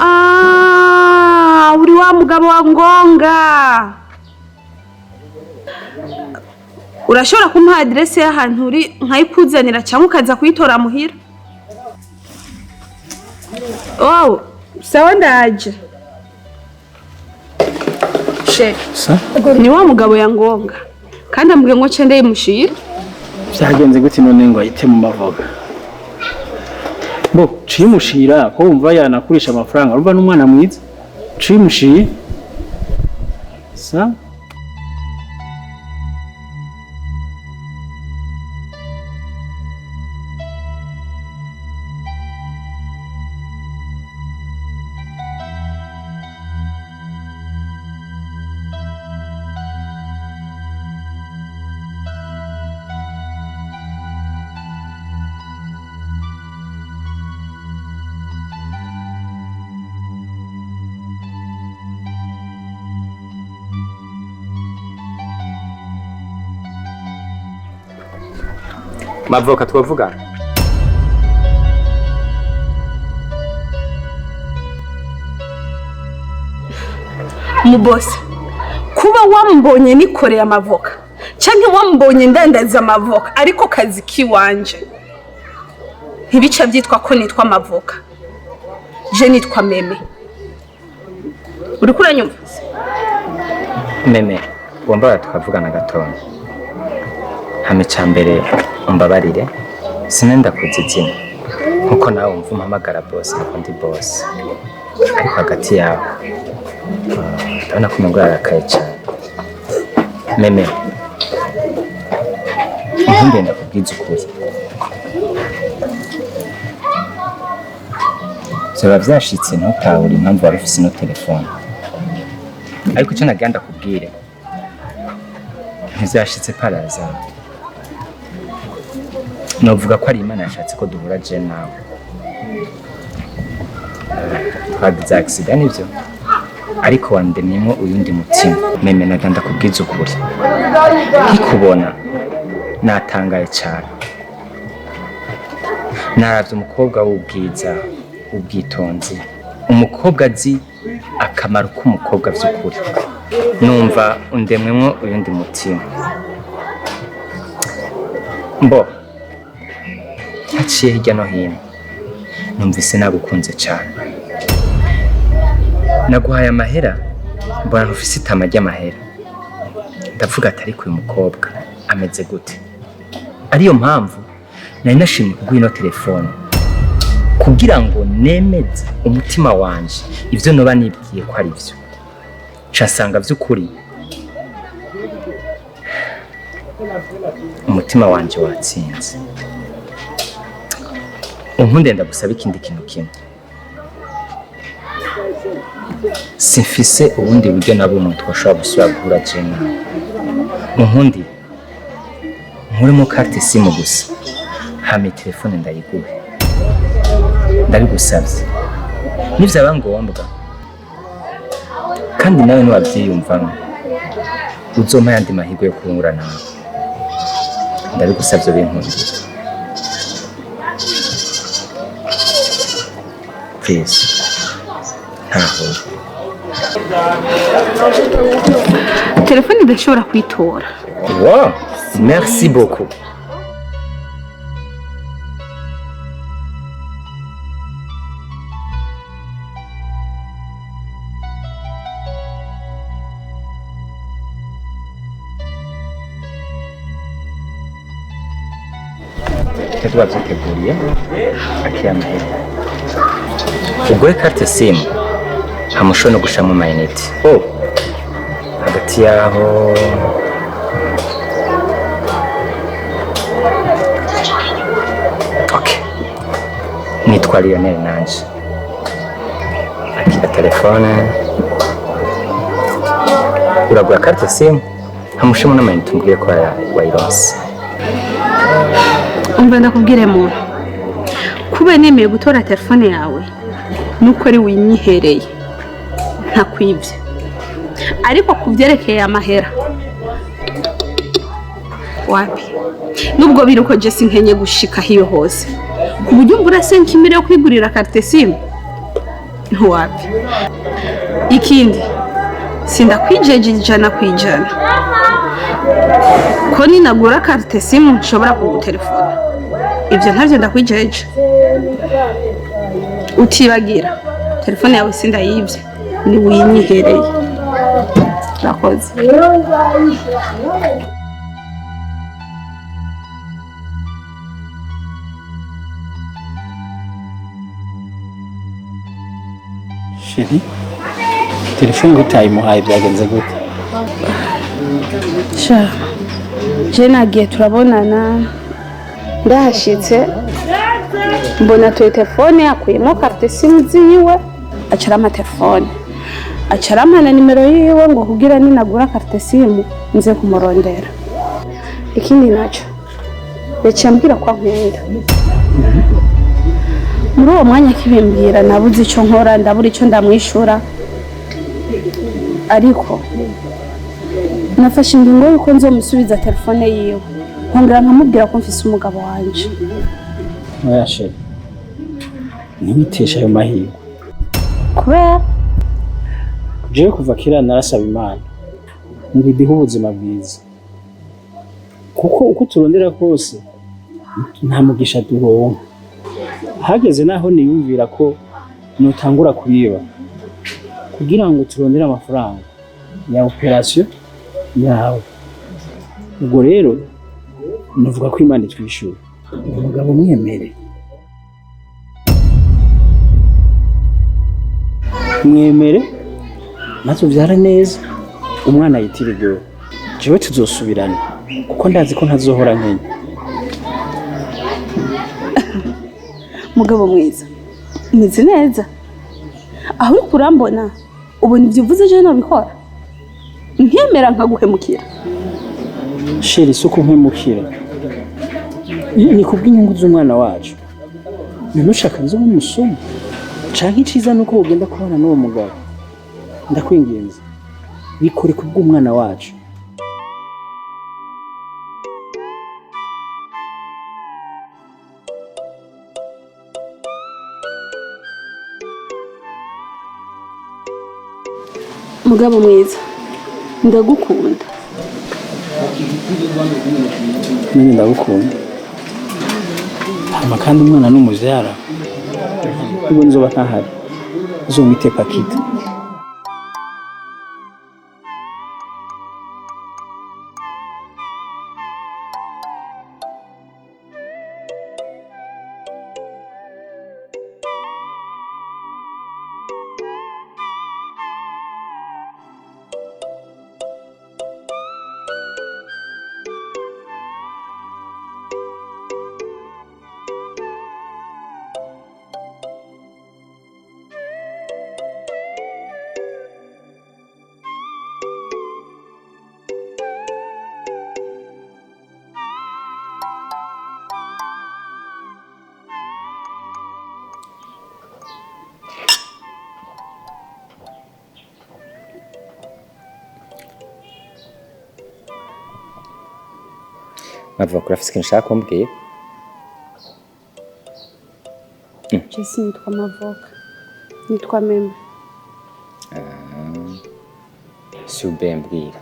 Ah, uri wa mugabo wa ngonga. Urashobora kumuha adresse y'ahantu uri nkayikuzanira cyangwa ukaza kuyitora muhira? Oh, sawa ndaje. Chéri, ni wa mugabo ya ngonga kandi ambwiye ngo nce ndayimushira. Byagenze gute none ngo ayite mu mavoka? Bo, cimushira ko wumva yanakurisha amafaranga, urumva n'umwana mwiza. Cimushiye. Sa? Mavoka twavugana. Mubosi, kuba wambonye nikoreye amavoka canke wambonye ndandaza amavoka ariko kazi kiwanje ntibica byitwa ko nitwa amavoka. Je nitwa Meme. Uriko uranyumva? Meme, wambara tukavugana gatoya. Hame cambere umbabarire sinenda kuzizina nkuko nawe umva umpamagara boss nkuko ndi boss, ariko hagati yawe ndabona ko umengo yarakaye cyane. Meme, nkunde ndakubwiza ukuri, vyoba vyashitse ntutahure impamvu wari ufise ino telefone, ariko ico nagira ndakubwire ntivyashitse paraza. Novuga ko ari Imana yashatse ko duhura je nawe. Twagize accident nivyo, ariko wandemyemwo uyundi mutima. Meme, nagira ndakubwiza ukuri, nkikubona natangaye cyane. Naravye umukobwa w'ubwiza, ubwitonzi, umukobwa azi akamaro k'umukobwa vy'ukuri. Numva undemwemwo uyundi mutima. Mbo haciye hirya no hino numvise nagukunze cyane. Naguhaye amahera mbona ntufise itama ry'amahera, ndavuga ati ariko uyu mukobwa ameze gute? Ariyo mpamvu nari nashimye kuguha ino telefone kugira ngo nemeze umutima wanje ivyo noba nibwiye ko ari vyo. Nca nsanga vy'ukuri umutima wanje watsinze. Unkunde ndagusaba ikindi kintu kimwe. Simfise ubundi buryo na bumwe twashobora gusubira guhura jewe nawe. Unkundi nkuremo carte simu gusa, hama telefone ndayiguhe. Ndabigusabye. Nivyaba ngombwa kandi nawe ntiwavyiyumvamwo, uzompa ayandi mahirwe yo kuhura nawe. Ndabigusabye binkundire. Please. Ntaho. Telefone ndashobora kuyitora. Wow, merci beaucoup. Twabyiteguriye akira amahera. Ugure carte SIM hamushobora no gushiramo amayinite. Oh, hagati yaho okay. Nitwa Lionel nanje. Akira telefone, uragura carte SIM hamushiramo n'amayinite umbwire ko wayironse. Umva ndakubwire muntu, kuba nemeye gutora telefone yawe nuko ari winyihereye ntakwibye, ariko kubyerekeye amahera wapi, nubwo biruko je sinkenye gushika hiyo hose ku buryo mbura senkimire yo kwigurira carte SIM wapi. Ikindi sindakwijeje 100% ko ninagura carte SIM nshobora kugutelefona, ibyo ntavyo ndakwijeje. Utibagira telefone yawe sindayibye, ni winyihereye. Urakoze. Chérie, telefone utayimuhaye byagenze gute? Sha, je nagiye turabonana, ndahashitse mbona tuye telefone yakuyemo carte SIM ziwe, acarama telefone, acarama na nimero yiwe ngo kugira ninagura carte SIM nze kumurondera. Ikindi naco yaciye ambwira ko ankunda. Muri uwo mwanya akibimbwira nabuze ico nkora, ndabura ico ndamwishura, ariko nafashe ingingo yuko nzomusubiza telefone yiwe, nkongera nkamubwira ko mfise umugabo wanje. Oya chérie, ntiwiteshe ayo mahirwe. Kubera jewe kuva kera narasaba Imana ngo iduhe ubuzima bwiza, kuko uko turondera kose nta mugisha duronka. Hageze naho niyumvira ko notangura kuyiba kugira ngo turondere amafaranga ya operation yawe. Ubwo rero nuvuga ko Imana itwishyura. Umugabo mwemere, mwemere maze ubyara neza umwana yitirirwe. Jewe tuzosubirana kuko ndazi ko ntazohora nkenya. Mugabo mwiza, umeze neza aho uri kurambona, ubona ibyo uvuze je nabikora, nkemera nkaguhemukira. Chérie, si uko mpemukira, ni kubw'inyungu z'umwana wacu. None ushaka nzo nk'umusuma canke iciza nuko ugenda kubana n'uwo mugabo? Ndakwinginze bikore kubw'umwana wacu. Mugabo mwiza, ndagukunda. Nanjye ndagukunda. Hama kandi umwana n'umuvyara, ubwo nzoba ntahari uzomwite Pakita. Mavuga urafise ikintu ushaka kumbwira? Jesi, nitwa Mavoka, nitwa Meme. Sube, mbwira,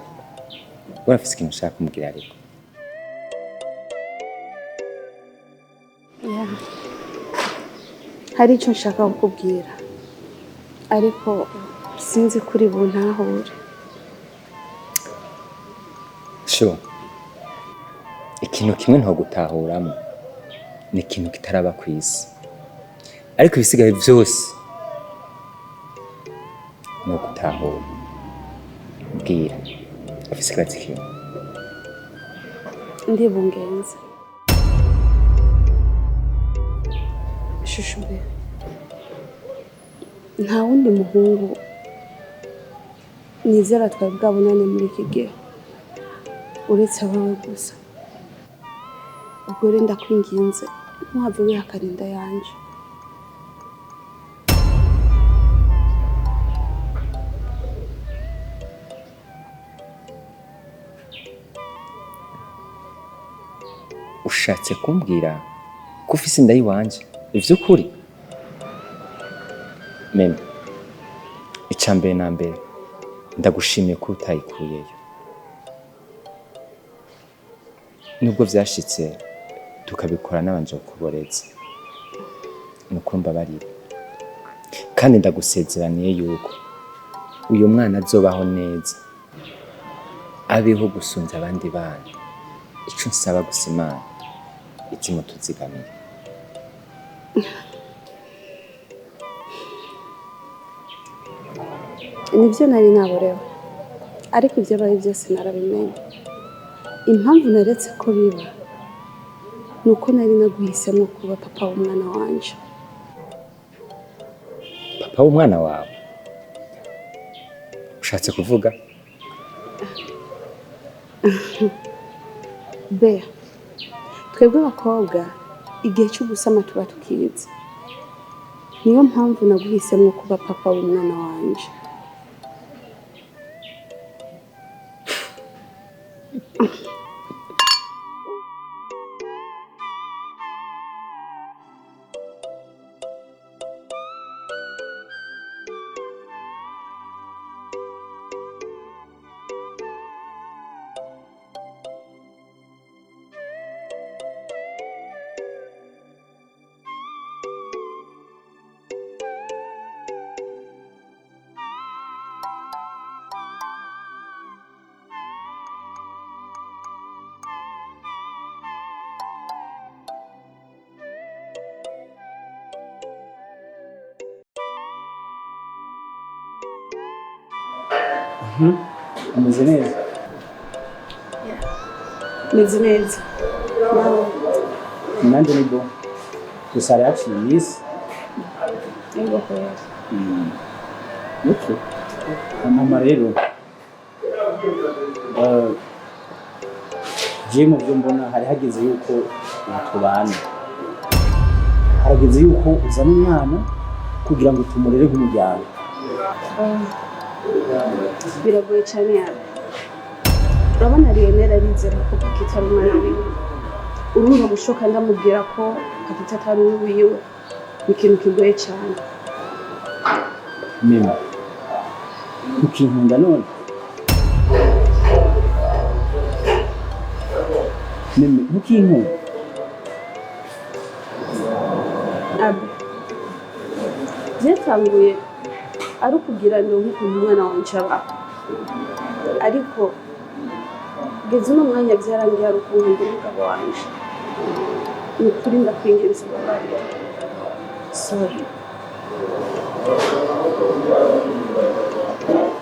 urafise ikintu ushaka kumbwira ariko. Yeah. Hari icyo nshaka kukubwira, ariko sinzi kuri buntahure. Sho, ikintu kimwe ntogutahuramo ni ikintu kitaraba ku isi, ariko ibisigaye byose ni ugutahura. Mbwira, ufise ikibazo kimwe? Ndibungenze, shushu be, nta wundi muhungu nizera twari bwabonane muri iki gihe uretse wowe gusa. Ubwo rero ndakwinginze, ntuhave wihakana inda yanje. Ushatse kumbwira ko ufise inda y'iwanje ivy'ukuri? Meme, ica mbere na mbere ndagushimiye ko utayikuyeyo, nubwo vyashitse tukabikora nabanje kukuboreza. Ni ukuri mbabarira, kandi ndagusezeraniye yuko uyu mwana azobaho neza, abeho gusumvya abandi bana. Ico nsaba gusa, Imana izimutuzigamire. Nibyo, nari naborewe, ariko ibyabaye byose narabimenye. Impamvu naretse ko biba ni uko nari naguhisemo kuba papa w'umwana wanje. Papa w'umwana wawe? Ushatse kuvuga? Bea, twebwe abakobwa igihe cyo gusama tuba tukizi. Niyo mpamvu naguhisemo kuba papa w'umwana wanje. Umeze neza? Meze neza. Nanjye ni bon, gusa hari haciye iminsi. Yego kweli. Okay, mama rero, je mu byo mbona hari hageze yuko tubana, harageze yuko uzana umwana kugira ngo tumurere nk'umuryango. Biragoye cyane yawe. Urabona Lionel arizera ko Pakita ari umwana wiwe. Urumva gushoka ndamubwira ko Pakita atari uwiwe ni ikintu kigoye cyane. Mimi, ukinkunda none? Mimi, ntukinkunda? Abe, byatanguye ari ukugira ngo nk'ukuntu umwana wanje abaho, ariko kugeza uno mwanya byarangiye ari ukunkunda umugabo wanje. Ni ukuri ndakwinginze ubabarire. Sorry.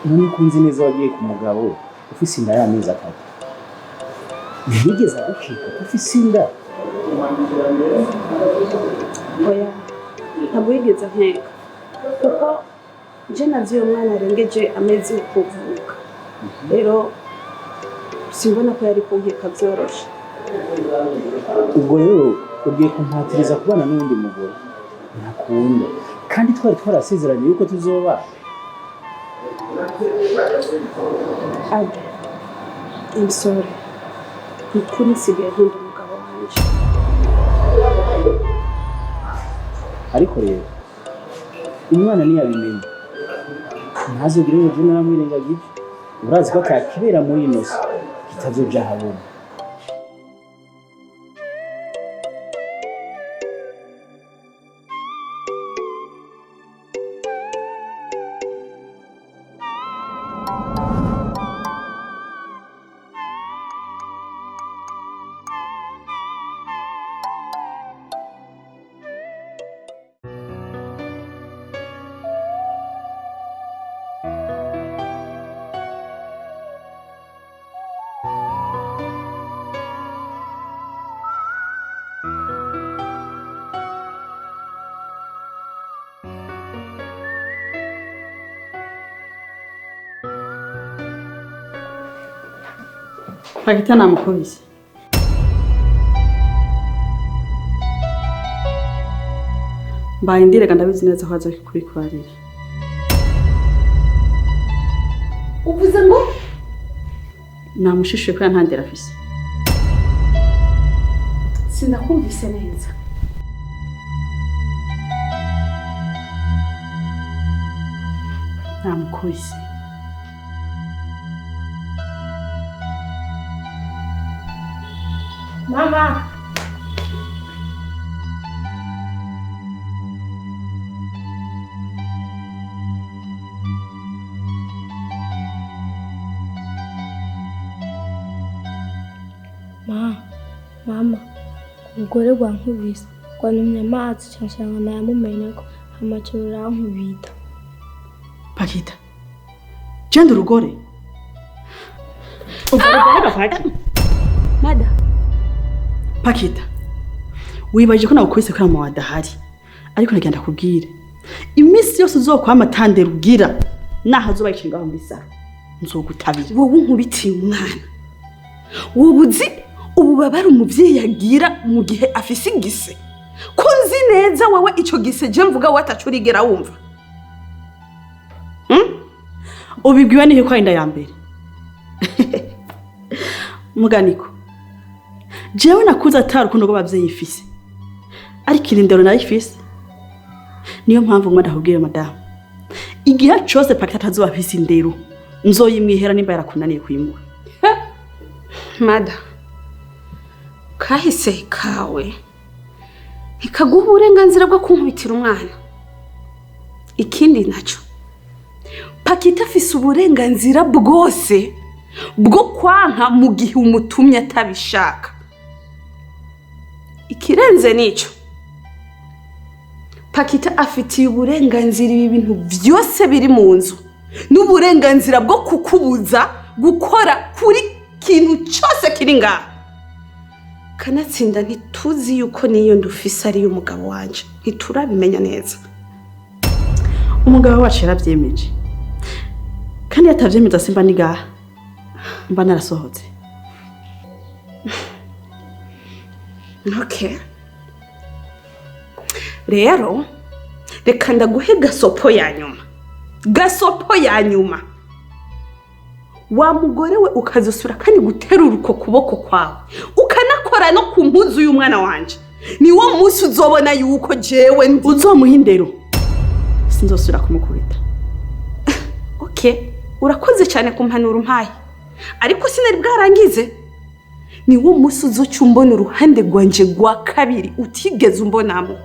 None ko nzi neza wagiye ku mugabo ufise inda y'amezi 3, ntiyigeze agukeka ko ufise inda? Oya, ntabwo yigeze ankeka, kuko je navyo uyo mwana arengeje amezi yo kuvuka. Rero simbona ko yari kunkeka vyoroshe. Ubwo rero ugiye kumpatiriza kubana n'uwundi mugore ntakunda, kandi twari twarasezeranye yuko tuzobana. Abe, I'm sorry. Ni ukuri nsigaye nkunda umugabo wanje. Ariko rero umwana ntiyabimenya, ntazogire ngo jye naramwirengagije. Urazi ko atakibera muri ino si kitazoja ahabona. Pakita namukubise. Mbaye ndirega, ndabizi neza ko aza kubikubarira. Uvuze ngo? Namushishuye kubera nta ndero afise. Sinakumvise neza. Namukubise. Mama! Ma, mama, umugore rwankubise, rwantumye amazi cansanga nayamumeneko, hama rurankubita. Pakita, genda urugore. Urwo rugore gapaki. Mada. Pakita, wibajije ko nagukubise kubera mama adahari, ariko nagira ndakubwire, iminsi yose uzokwama atandera ugira, naho azoba yicaye ngaho muri saro, nzogutabira. Wowe unkubitiye umwana, wowe uzi ububabare umuvyeyi agira mu gihe afise igise? Ko nzi neza wewe ico gise je mvuga watacu urigera wumva. Ubibwiwe n'iki ko ari inda ya mbere? Muganiko, jewe nakuze atari urukundo rw'abavyeyi mfise, ariko iri ndero narayifise. Niyo mpamvu nguma ndakubwira madamu, igihe cose Pakita atazoba afise indero, nzoyimwihera nimba yarakunaniye kuyimuha. Mada, kahise kawe ntikaguha uburenganzira bwo kunkubitira umwana. Ikindi naco, Pakita afise uburenganzira bwose bwo kwanka mu gihe umutumye atabishaka. Ikirenze nico, Pakita afitiye uburenganzira ibi bintu vyose biri mu nzu, n'uburenganzira bwo kukubuza gukora kuri kintu cyose kiri ngaha. Kanatsinda ntituzi yuko niyo ndufise ari umugabo wanje, ntiturabimenya neza. Umugabo wacu yaravyemeje, kandi yatavyemeza simba ni ngaha, mba narasohotse. Okay. Rero reka ndaguhe gasopo ya nyuma. Gasopo ya nyuma. Wa mugore we ukazosura kandi guterura uko kuboko kwawe, ukanakora no ku mpuzu y'umwana wanje, niwo munsi uzobona yuko jewe ndi. Uzomuha indero, sinzosubira kumukubita. Okay, urakoze cyane kumpanura umpaye, ariko sinari bwarangize. Niwo munsi uzoca umbona uruhande rwanje rwa kabiri utigeze umbonamo.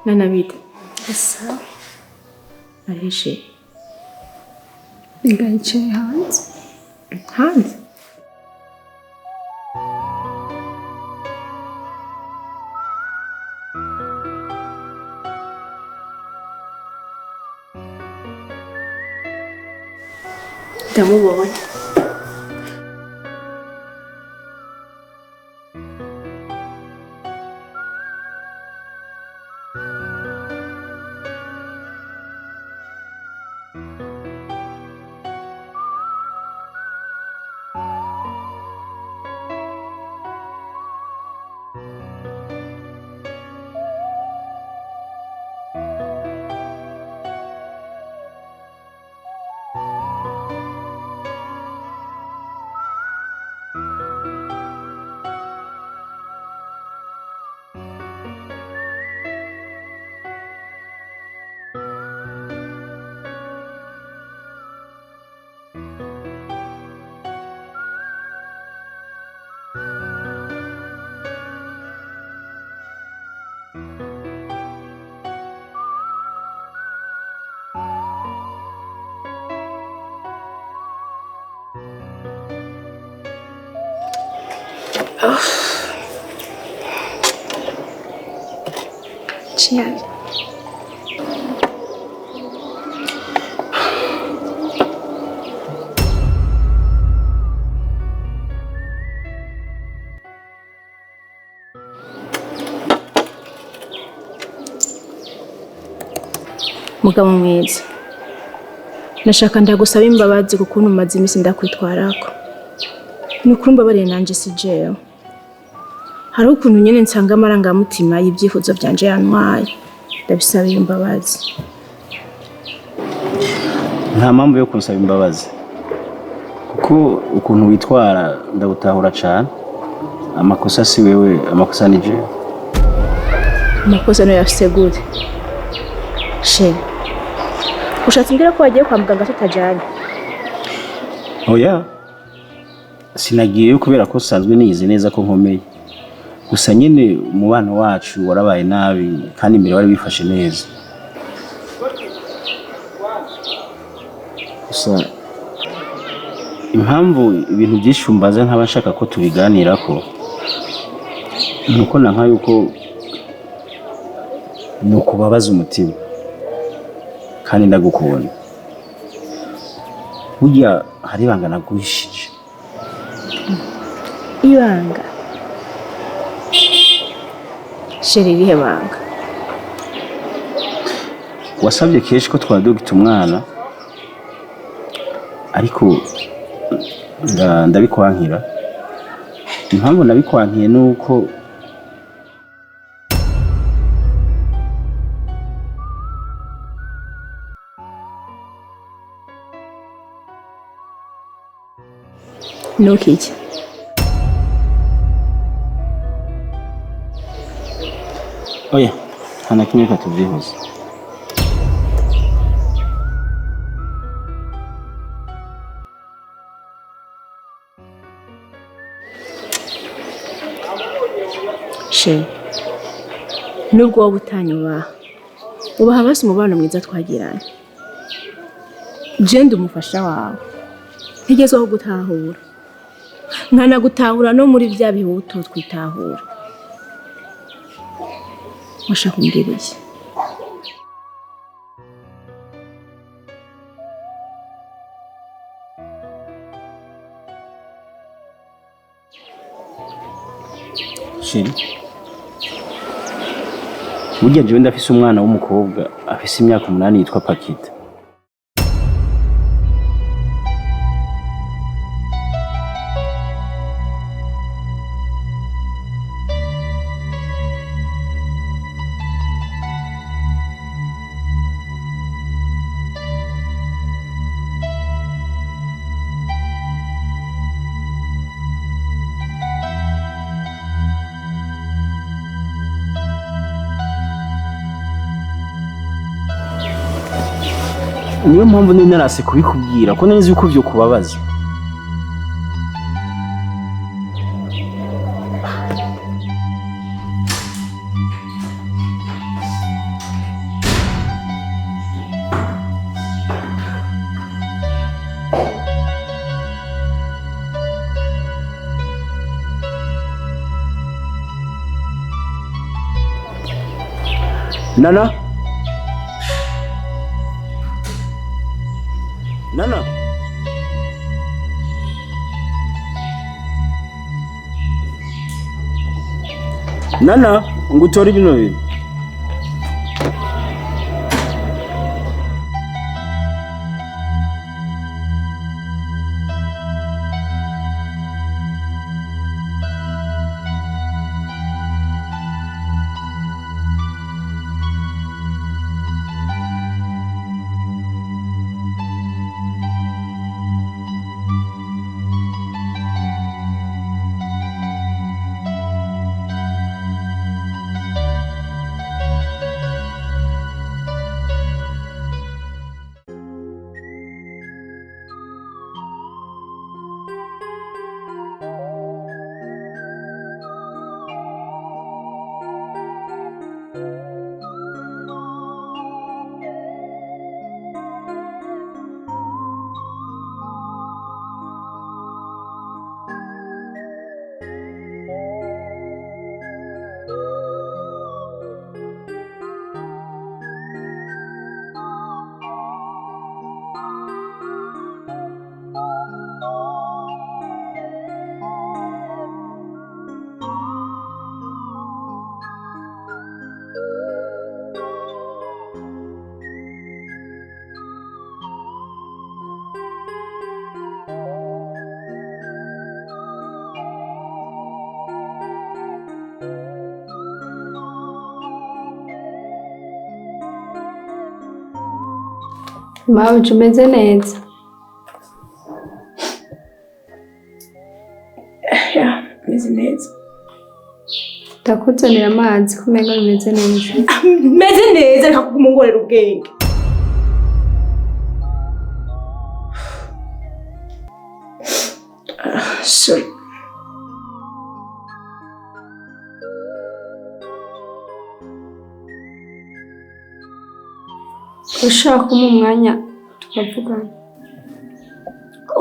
Nana bite? Sawa. Arishe. Nga yicaye hanze. Hanze? Ndamubonye. Cheers. Mugabo mwiza, nashaka ndagusaba imbabazi kuko umaze iminsi ndakwitwarako. Ni ukuri mbabarire, nanje si jewe. Hariho ukuntu nyene nsanga amarangamutima y'ibyifuzo vyanje yantwaye. Ndabisabiye imbabazi. Nta mpamvu yo kunsaba imbabazi, kuko ukuntu witwara ndagutahura cyane. Amakosa si wewe, amakosa ni jewe. Amakosa niyo yafise gute? Chéri, ushatse umbwira ko wagiye kwa muganga tutajanye? Oya, sinagiyeyo kubera ko nsanzwe niyizi neza ko nkomeye. Gusa nyine umubano wacu warabaye nabi, kandi imbere wari wifashe neza. Gusa impamvu ibintu byinshi umbaza nkaba nshaka ko tubiganirako, nuko nanka yuko ni ukubabaza umutima, kandi ndagukunda. Burya hari ibanga naguhishije. Ibanga? Chéri, irihe banga? Wasabye kenshi ko twadugita umwana, ariko ndabikwankira. Impamvu nabikwankiye ni uko Nuko iki? Oya, nta na kimwe, reka tubyihuze. Chéri, nubwo wowe utanyubaha, ubaha basi umubano mwiza twagiranye. Je ndi umufasha wawe, ntigezweho gutahura, nkanagutahura no muri bya bihutu twitahura. Washaka umbwira iki? Chéri, burya jewe ndafise umwana w'umukobwa afise imyaka 8 yitwa Pakita. Niyo mpamvu nari narase kubikubwira, ko nari nzi yuko byo kubabaza. Nana, Nana, Nana, ngutore bino bintu. Mawe umeze neza? Ya, meze neza. Ndakuzanira amazi ko umenga bimeze neza. Meze neza, reka kuguma ungorera ubwenge. Sorry. Ushaka kumpa umwanya tukavugana?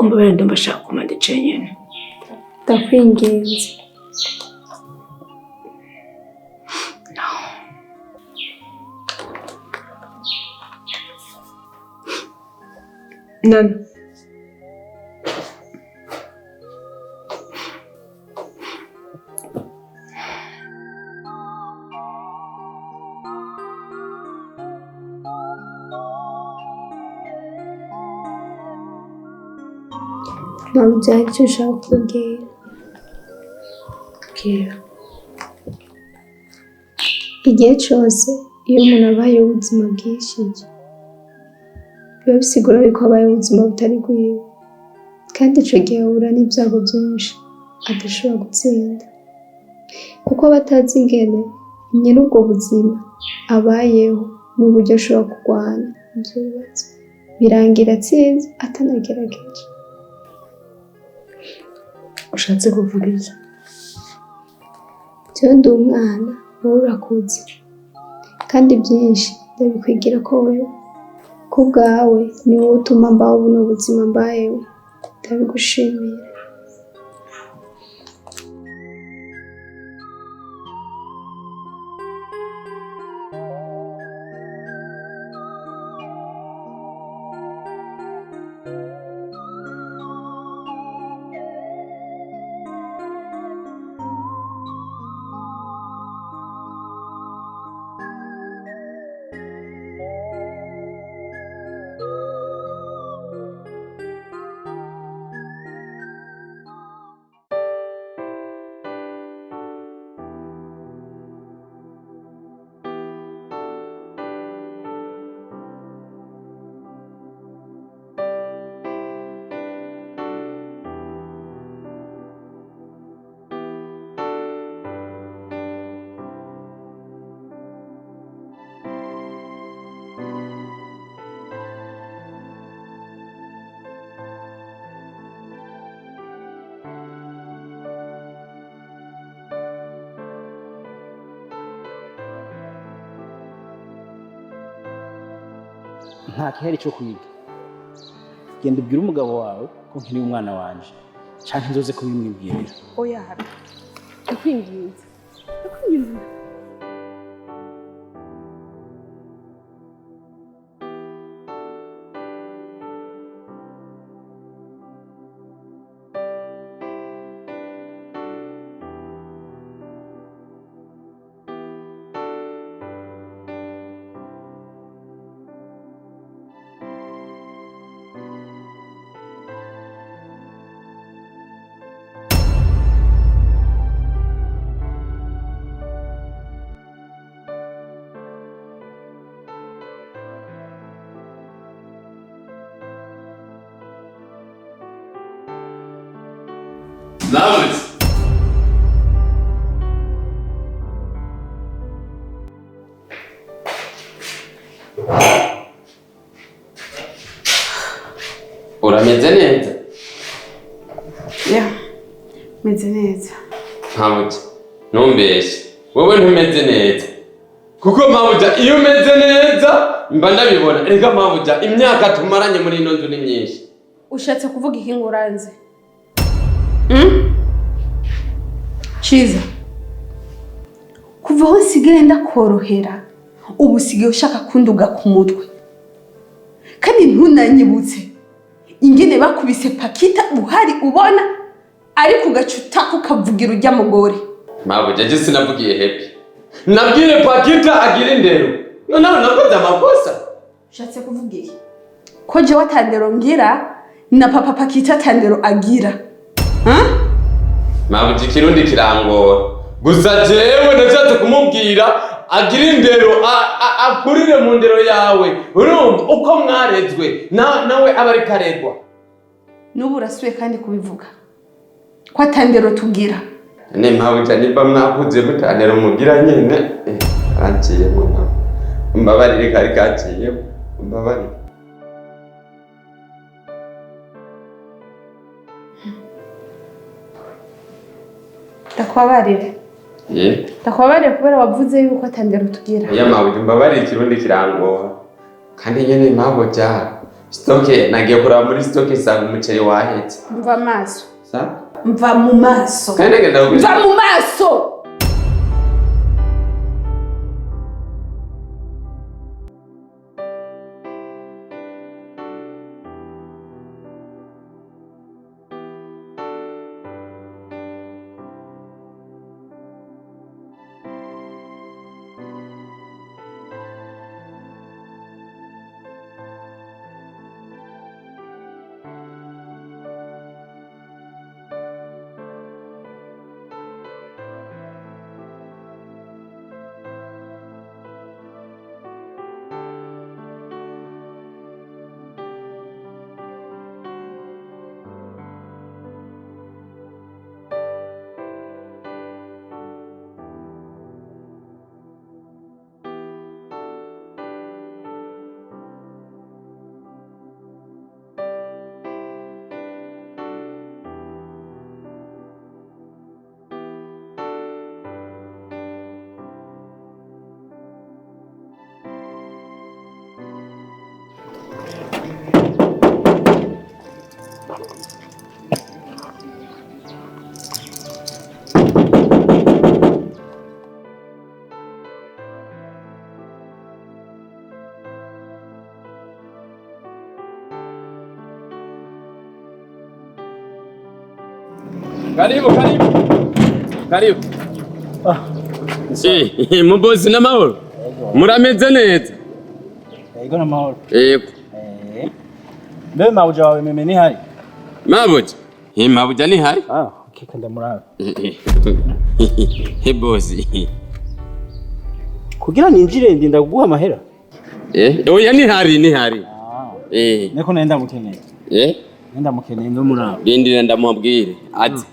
Umbabare, ndumva ashaka kuguma ndi jenyine. Ndakwinginze. No. None. Mabuja, hari icyo ushaka kukubwira. Bwira. Igihe cyose iyo umuntu abayeho ubuzima bwishije, biba bisigura yuko abayeho ubuzima butari bwiwe, kandi ico gihe ahura n'ibyago byinshi adashobora gutsinda, kuko aba atazi ingene nyiri ubwo buzima abayeho n'uburyo ashobora kurwana ivyo bibazo, birangira atsinze atanagerageje. Ushatse kuvuga iki? Jewe ndi umwana, wowe urakuze, kandi byinshi ndabikwigira ko wewe ku bwawe ni wowe utuma mbaho buno buzima mbayeho, ndabigushimira. Nta kihari cyo kwiga. Genda ubwire umugabo wawe ko nkeneye umwana wanje, canke nzoze kubimwibwirira. Oya habe, ndakwinginze, ndakwinginze. Urameze neza? Ya, meze neza. Mabuja, ntumbeshe. Wowe ntumeze neza. Kuko mabuja iyo umeze neza mba ndabibona. Erega mabuja imyaka tumaranye muri ino nzu ni myinshi. Ushatse kuvuga iki ngo uranze? Ciza. Kuva aho nsigaye ndakorohera, ubu usigaye ushaka kunduga ku mutwe. Kandi ntunanyibutse ingene bakubise Pakita uhari ubona ariko ugaca utaka ukavugira ujya mugore. Mabuja je sinavugiye Happy. Nabwire Pakita agira indero. Noneho nakoze amakosa. Ushatse kuvuga iki? Ko jewe atandero ngira na papa Pakita atandero agira. Mabuja ikirundi kirangora. Gusa jewe nashatse kumubwira agira indero akurire mu ndero yawe. Urumva uko mwarezwe nawe aba ariko aregwa. N'ubu urasuye kandi kubivuga ko atandero tugira. Ne mabuja nimba mwakuze mutandero mugira nyene. Aranciyemo nawe. Mbabarire kari kaciyemo. Mbabarire. Ndakubabarire. Ndakubabarire kubera wavuze yuko atandero tugira. Oya mabuja mbabarire ikirundi kirangora. Kandi nyene mabuja stoke nagiye kuraba muri stoke nsanga umuceri wahetse. Mva amaso. Sa? Mva mu maso. Kandi ngenda Mva mu maso. Karibu, karibu. Karibu. Mubozi n'amahoro. Murameze neza. Yego n'amahoro. Yego. Mbe mabuja wawe meme ni hari? Mabuja? Mabuja ni hari? Ah, okay, ndamuraba. He bozi. Kugira ninjire ndinda kuguha amahera? Oya ni hari, ni hari. Neko nenda mukeneye. Nenda mukeneye ndamuraba. Rindira ndamubwire. Ati.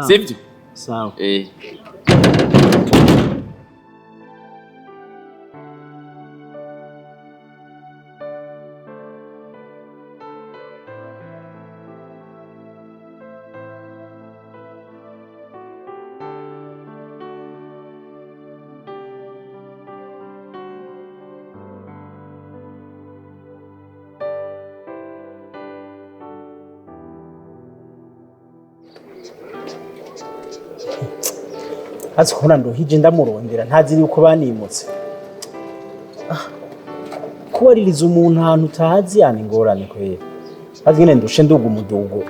Sivyo? Sawa. Azi kubona ndohije ndamurondera ntazi yuko banimutse. Kubaririza umuntu ahantu utazi yani ingorane kwera. Azi ngene ndushe nduga umudugo.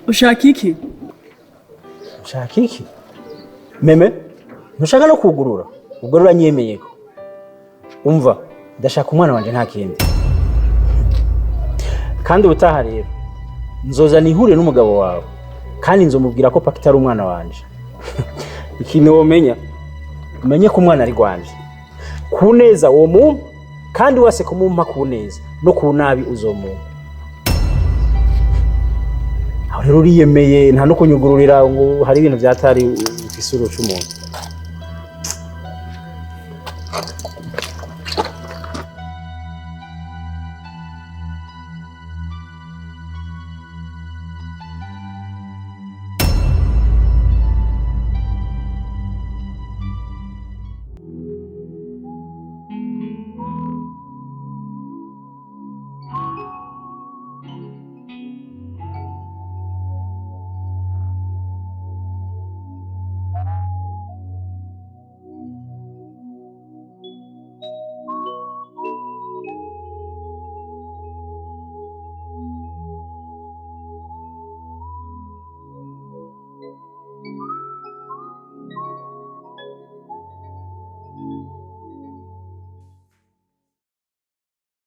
Ushaka iki? Ushaka iki? Meme, ntushaka no kugurura. Ubwo ruranyemeye ko. Umva, ndashaka umwana wanje, nta kindi. Kandi ubutaha rero nzoza nihure n'umugabo wawe, kandi nzomubwira ko Pakita ari umwana wanje. Ikintu womenya, umenye ko umwana ari rwanje ku neza uwo mumpa, kandi wase kumumpa ku neza no ku nabi uzomumpa. Aho rero uriyemeye, nta no kunyugururira ngo hari ibintu byatari ufise uruca umuntu.